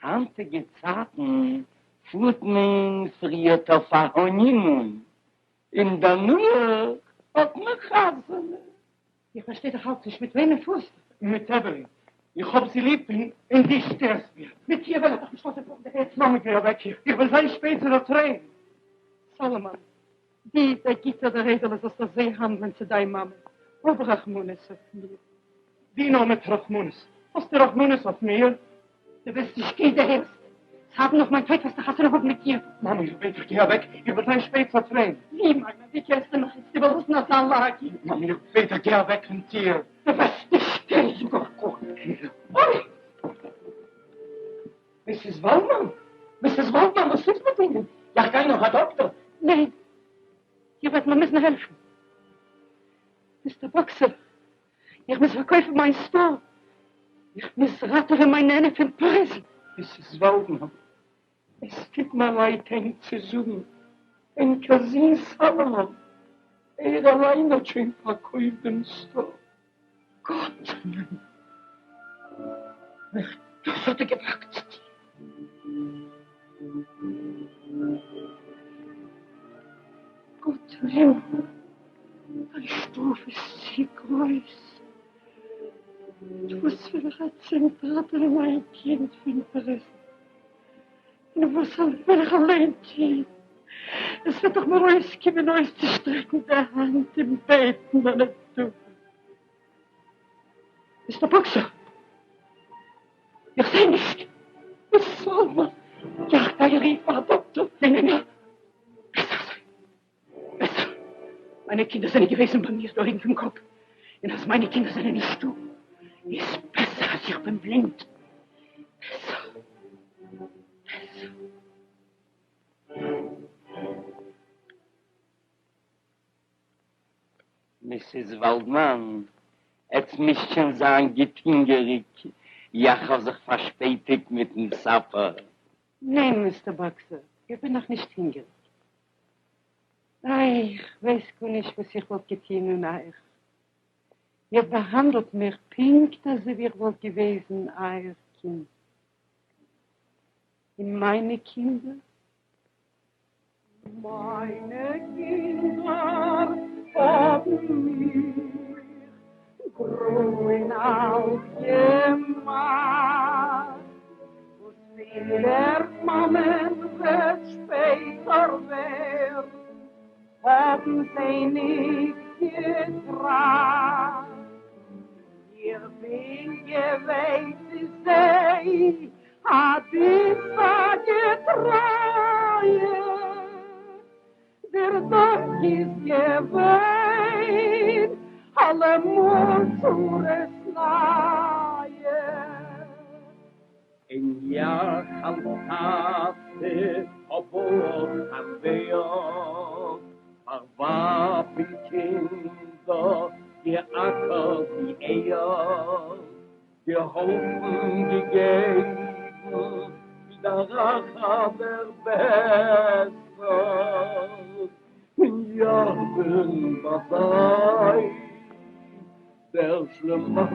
היינטיגע צייטן פארט מען פריערט אויף א האנימון און דערנאך האט מען חתונה. איך פארשטיי דאך אלץ נישט, מיט וועמען פארסטו? מיט עוועלין, איך האב זי ליב און דו שטערסט מיר. מיט איר וועל איך דיך נישט לאזן פארן, דו הערסט? מאמע גיי אוועק, איך וועל זיין שפעט צו דער טרעין. סאלאמאן, דו דער גוטער דער איידעלער זאלסט אזוי האנדלען צו דיין מאמע, האב רחמנות אויף מיר. דו נאר מיט רחמנות, האסטו רחמנות אויף מיר? דו וועסט נישט גיין, דו הערסט? סיידן נאך מיין טויט וועסטו חתונה האבן מיט איר. מאמע, איך בעט דיך, גיי אוועק, איך וועל זיין שפעט צו טרעין. ווי, מיינער, ווי קענסטו מיך איצט איבערלאזן אזא לאגע? מאמע, איך בעט דיך, גיי אוועק פון טיר. דו וועסט נישט גיין, זאג איך גאט. אוי! מיסיס וואלדמאן! מיסיס וואלדמאן, וואס איז מיט איהנען? יאך גיי נאך א דאקטאר. ניין, איר וועט מיר מוזן העלפן. מיסטער באקסער, איך מוז פארקויפן מיין סטאר, איך מוז ראטעווען מיין עני פון פריזן. מיסיס וואלדמאן, עס טוט מיר לייד ענק צו זאגן, ענקער זון סאלאמאן, ער אליין האט שוין פארקויפט דעם סטאר. גאט אין הימל, אויך דאס האט ער געוואגט צו טון. גאט אין הימל, דיין שטראף איז צו גרויס. וואס וועל איך אצינד ראטעווען מיין קינד פון פריזן? און וואס וועל איך אליין טון? עס וועט דאך מיר אויסקומען אויסצושטרעקן די האנט און בעטן א נדבה. מיסטער באקסער, איך זע נישט. מיסיס וואלדמאן, יאך גיי רופן א דאקטאר. ניין, ניין, ניין, בעסער אזוי. בעסער. מיינע קינדער זענען געוועזן ביי מיר די אויגן פון קאפ, און אז מיינע קינדער זענען נישטא, איז בעסער אז איך בין בלינד. בעסער. בעסער. מיסיס וואלדמאן, עטס מוזט שוין זיין גוט הונגעריג, יאך האב זיך פארשפעטיגט מיטן סאפער. ניין, מיסטער באקסער, איך בין נאך נישט הונגעריג. איי, איך ווייס גארנישט וואס איך וואלט געטון אן אייך. איר באהאנדלט מיך פונקט אזוי ווי איך וואלט געוועזן אייער קינד. און מיינע קינדער? מיינע קינדער האבן מיך גרוי און אלט געמאכט, וואס פון דער מאמען וועט שפעטער ווערן, האבן זיי ניט געטראכט. איך בין געווען צו זיי א דינסט א געטרייע, דער דאנק איז געווען אלעמאל צרות נייע. און יאך אלס טאטע האב אויך אן ווערט פאר ווייב און קינדער געאקערט די ערד. געהאלפן געגעבן ווי דער אראבער בעסער און יאך בין ביי זיי דער שלימזל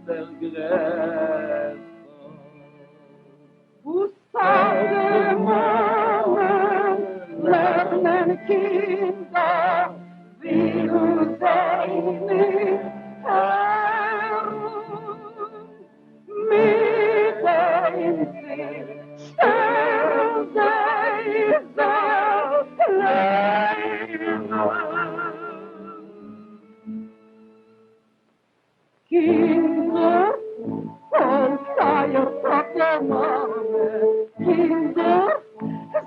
דער גרעסטער. וואס טאטע מאמע לערנען קינדער ווילן זיי ניט הערן, מיט דעם צעשטערן זיי זיך לעבן. קינדער, פאלגט אייער טאטע מאמע, קינדער,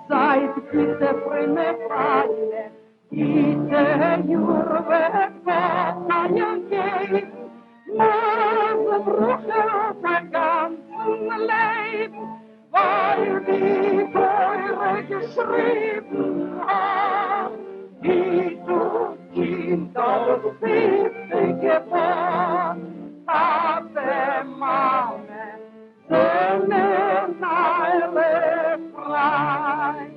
זייט גוטע פרומע פיינע, גוטע יאר וועט גאט אייך געבן, מזל ברכה אויף א גאנצן לעבן, ווייל די תורה געשריבן האט, היט אפ קינד דאס פיפטע געבאט, טאטע מאמע זענען אלע פריינט,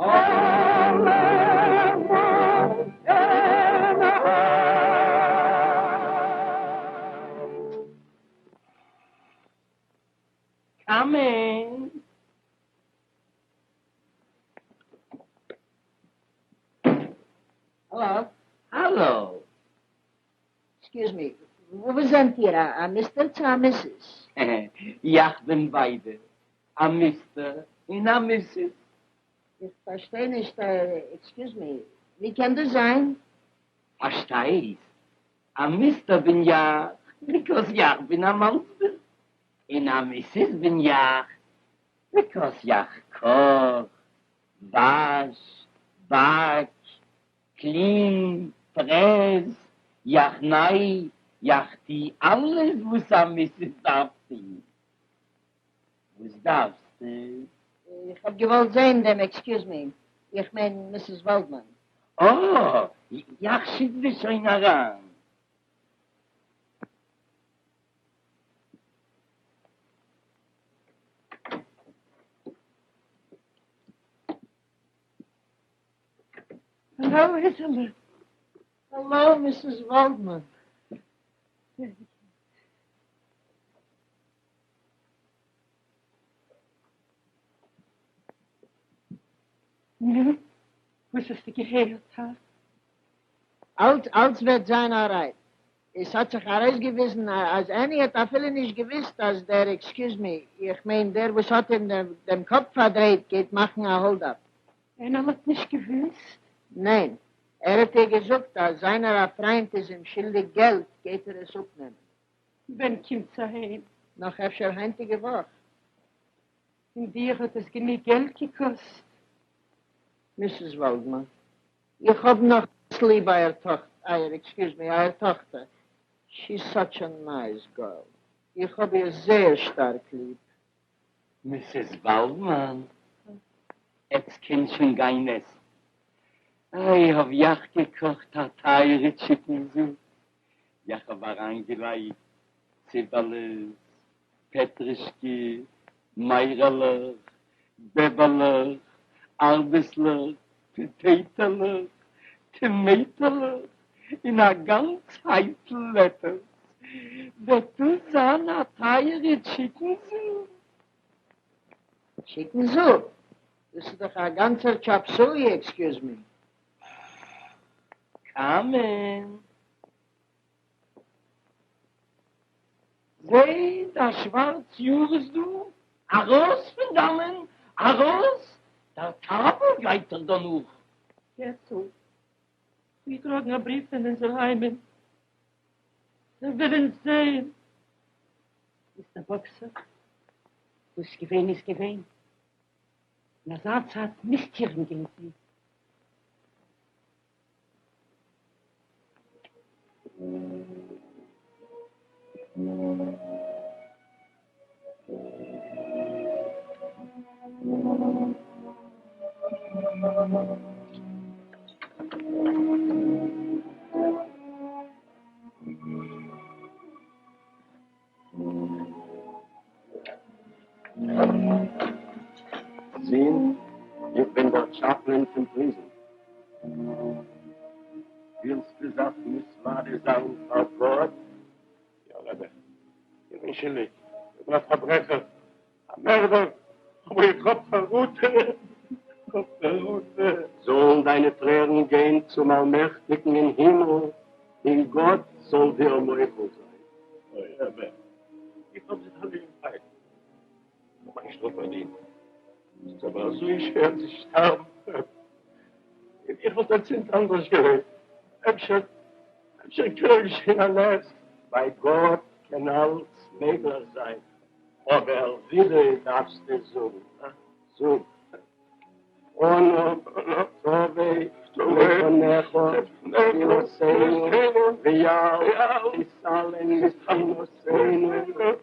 אלעמאל און היינט. קאם אין. האלא. האלא. עקסקיוז מי, וואס זענט איר, א מיסטער צו א מיסיס? יאך בין ביידע, א מיסטער און א מיסיס. איך פארשטיי נישט, עקסקיוז מי, ווי קען דאס זיין? פארשטייסט? א מיסטער בין יאך, ביקאוז יאך בין א מאנסביל, און א מיסיס בין יאך, ביקאוז יאך קאך, וואש, באק, קלין, פרעס, יאך ניי, יאך טי אלעס וואס א מיסיס דארף טון. וואס דארפסטו? איך האב געוואלט זעהן דעם עקסקיוז מי, איך מיין מיסיס וואלדמאן. אה, יאך שיק זי שוין אריין. העלאו איזעלע. העלאו מיסיס וואלדמאן. נו, וואס האסטו געהערט, הא? אלץ, אלץ וועט זיין אלרייט. עס האט זיך ארויסגעוויזן אז עני האט אפילו נישט געוויסט אז דער, עקסקיוז מי, איך מיין דער וואס האט אים דעם קאפ פארדרייט גייט מאכן א האלד אפ. עני האט נישט געוויסט? ניין. ער האט איר געזאגט אז זיינער א פריינט איז אים שולדיג געלט גייט ער עס אפנעמען. ווען קומט זי אהיים? נאך אפשר היינטיגע וואך. און דיר האט עס גענוג געלט געקאסט? מיסיס וואלדמאן, איך האב נאך. ליב אייער טאכטער, אייער, עקסקיוז מי, אייער טאכטער. שי איז סאטש א נייס גערל. איך האב איר זייער שטארק ליב. מיסיס וואלדמאן, עטס קענט שוין גיין עסן. איי האב יאך געקאכט א טייערע טשיקן זופ, יאך האב אריינגעלייגט ציבעלעס, פעטרישקע, מיירעלעך, בעבעלעך, ארבעסלעך, פאטעיטעלעך, טאמעיטעלעך, און א גאנץ הייפל לעטעס. וועט דאס זיין א טייערע טשיקן זופ? טשיקן זופ? דאס איז דאך א גאנצער טשאפסוי, עקסקיוז מי. קאם אין. זעט, א שווארץ יאר איז דא, ארויס פון דאנען, ארויס, דער טייוול גייט דיר דא נאך. געצל, געטראגן א בריוו פון אונזער היימען, זיי ווילן אונז זעהן. מיסטער באקסער, וואס געווען איז געווען, אין אזא צייט מוזט איר אים גיין זעהן. זון, איך בין דער טשאפלען פון פריזן. ווילסטו זיך מתוודה זיין פאר גאט? יא רבי, איך בין שולדיג, איך בין א פארברעכער, א מערדער, אבער איך האב חרטה, איך האב חרטה. זאלן דיינע טרערן גיין צום אלמעכטיגן אין הימל, און גאט זאל דיר מוחל זיין. אוי רבי, איך האב זיך אלע געפייט, איך האב מיין שטראף פארדינט, עס איז אבער אזוי שווער צו שטארבן, איך וואלט אצינד אנדערש געלעבט, אפשר, אפשר קען אויך געשען א נס, ביי גאט קען אלץ מעגליך זיין. אבער ווידוי דארפסטו זאגן, זאג, אנא תבוא לפניך תפילתנו ואל תתעלם מתחינתנו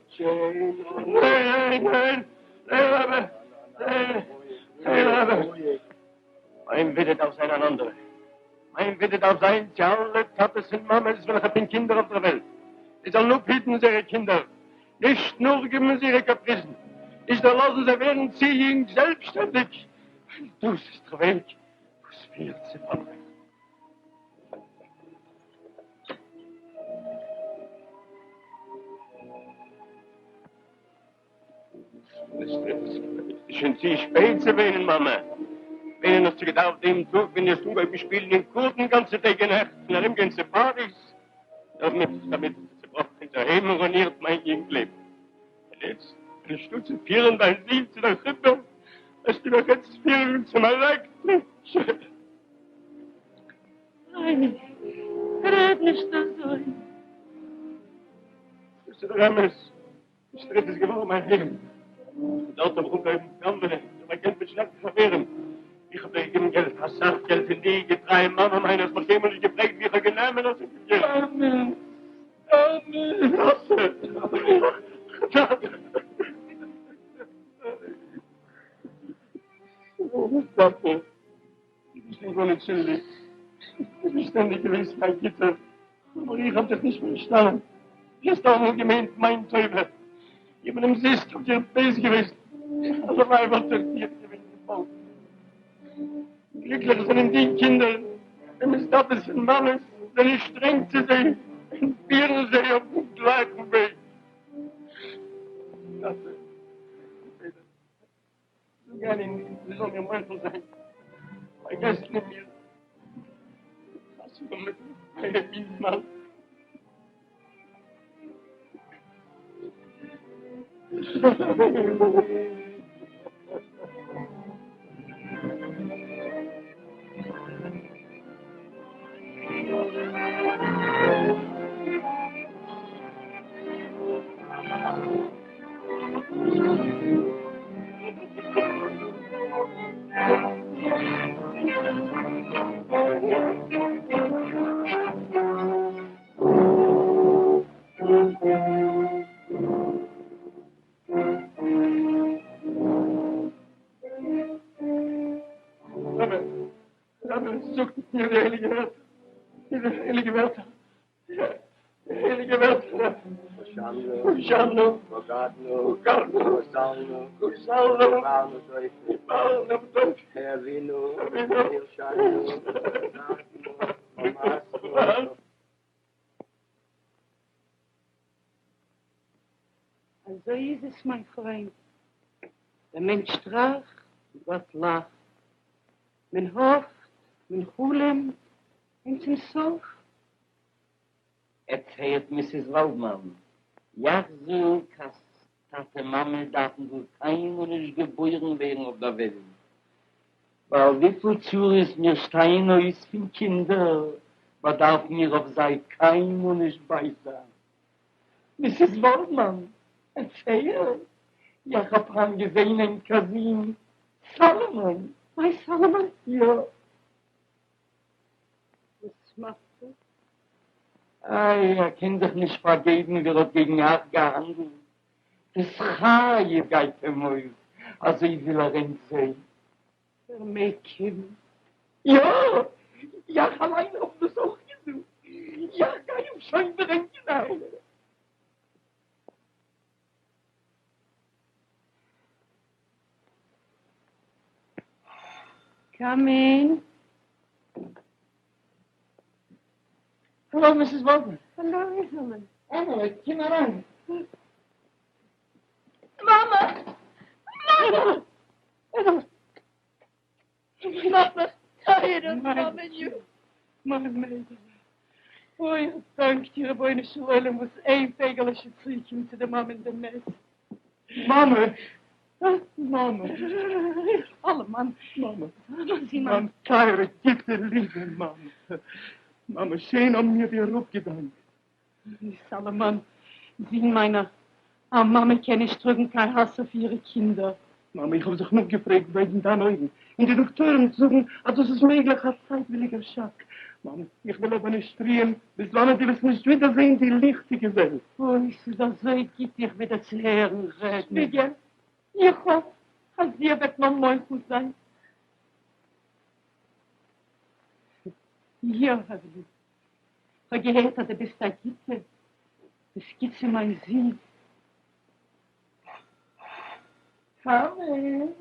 שאינו ניין ניין ניין רבי ניין ניין רבי מיין ווידוי דארף זיין אן אנדערע מיין ווידוי דארף זיין צו אלע טאטעס און מאמעס וועלכע האבן קינדער אויף דער וועלט זיי זאלן אפהיטן זייערע קינדער נישט נאכגעבן זייערע קאפריזן, נישט דערלאזן זיי ווערן צו יונג זעלבסשטענדיג, ווייל דאס איז דער וועג וואס פירט צו פארברעכן. עס איז שוין צו שפעט צו וויינען, מאמע. וויינען האסטו געדארפט דעם טאג ווען דו האסט אנגעהויבן שפילן אין קארטן גאנצע טעג און נעכט און ארומגיין צו פארטיס. דערמיט דערמיט האסטו צעבראכן אונזער היים און רואינירט מיין יונג לעבן. און איצט, אנשטאט צו פירן דיין זון צו דער חופה, וועסטו מיך איצט פירן צום עלעקטרישער. ניין, רעד נישט אזוי. דאס איז דער אמת. די סטריט איז געווארן מיין היים. פון דארט האב איך אנגעהויבן גנב'נען, איך האב געלט מיט שלעכטע חברים. איך האב זיי געגעבן געלט, אסאך געלט, און די געטרייע מאמע מיינע האט מיך קיינמאל נישט געפרעגט וואו איך האב גענומען אזויפיל געלט. אמת, אמת, טאטע, דו ביסט מיר גארנישט שולדיג. דו ביסט שטענדיג געוועזן א גוטער, אבער איך האב דיך נישט פארשטאנען. דו האסט אלעמאל געמיינט מיין טובה. איך בין אומזיסט אויף דיר בייז געוועזן. הלוואי וואלט איך דיר געווען געפאלגט. גליקליך זענען די קינדער וועמענס טאטעס און מאמעס זענען שטרענג צו זיי און פירן זיי אויפן גלייכן וועג. טאטע, זאג עני'ן זי זאל מיר מוחל זיין, פארגעסן אין מיר, חתונה מיט מיין מין מאן. הייליגע ווערטער, הייליגע ווערטער, הייליגע ווערטער. הושענא, בגדנו, בגדנו, גזלנו, גזלנו, דיברנו דופי, דיברנו דופי, העווינו, הרשענו, חמסנו. אזוי איז עס מיין פריינט, דער מענטש טראכט, גאט לאכט, מען האפט, מען חלומ'ט, און צום סוף. עטס הערט מיסיס וואלדמאן, יאך זאג אז טאטע מאמע דארפן גאר קיינמאל נישט געבוירן ווערן אויף דער וועלט, ווייל וויפיל צרות מיר שטייען אויס פון קינדער, באדארפן מיר אויף זיי קיינמאל נישט בייז זיין. מיסיס וואלדמאן, עטס הערט, יאך האב היינט געזען ענקער זון סאלאמאן. מיין סאלאמאן? יא. וואס מאכט ער? איי, ער קען זיך נישט פארגעבן ווי ער האט געגן אייך געהאנדלט. דאס חיה גייט אים אויס, אזוי וויל ער ענק זען. ער מעג קומען. יא, יאך אליין האב דאס אויך געזאגט. יאך גיי אים שוין ברענגען אהער. קאם אין. העלא מיסיס וואלדמאן. העלא איזעלע. עמעלע, קום אריין. מאמע! מאמע! מאמע, טייערע מאמעניו. מיין מיידעלע. אוי, איך דאנק דיר רבונו של עולם וואס איין פייגעלע איז שוין צוריקגעקומען צו די מאמע אין דעם נעסט. מאמע! מאמע! סאלאמאן! מאמע! מיין טייערע גוטע ליבע מאמע! מאמע, שיין האבן מיר דיר אפגעדאנקט. סאלאמאן, זון מיינער, א מאמע קען נישט טראגן קיין האס אויף אירע קינדער. מאמע, איך האב זיך נאכגעפרעגט וועגן דיינע אויגן, און די דאקטוירים זאגן אז דאס איז מעגליך א צייטוויליגער שאק. מאמע, איך וועל אבער נישט רוען ביז וואנעט דו וועסט נישט ווידער זען די ליכטיגע וועלט. אוי, ס'איז אזוי גוט דיך ווידער צו הערן רעדן. שוויגער, איך האף אז איר וועט מיר מוחל זיין. יא, עוועלין, כ'האב געהערט אז דו ביסט א גוטע, ביסט גוט צו מיין זון. קאם אין.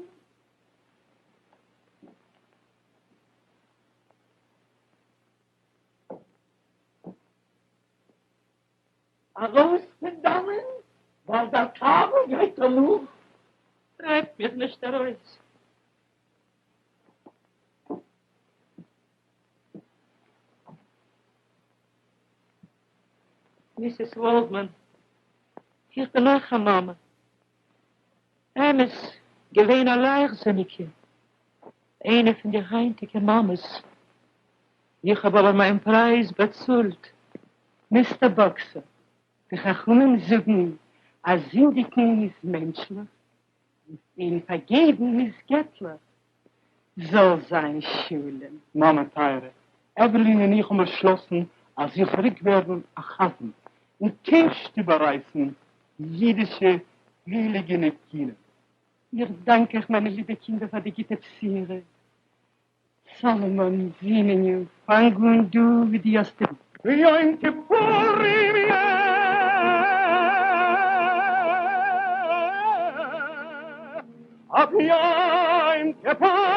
ארויס פון דאנען, ווייל דער טייוול גייט דיר נאך. טרייבט מיך נישט ארויס. מיסיס וואלדמאן, איך בין אויך א מאמע. אמת, געווען א לייכטזיניגע, איינע פון די היינטיגע מאמעס. איך האב אבער מיין פרייז באצאלט, מיסטער באקסער. די חכמים זאגן אז זינדיגן איז מענטשליך, און פארגעבן איז געטליך. זאל זיין שלום. מאמע טייערע, עוועלין און איך האבן באשלאסן אז איך וועל צוריק ווערן א חזן און ערשט איבעררייסן אידישע הייליגע ניגונים. איך דאנק אייך מיינע ליבע קינדער פאר די גוטע בשורה. סאלאמאן זונעניו, פאנג אן דא ווי דו האסט. יום כיפורים אויף יום כיפורים.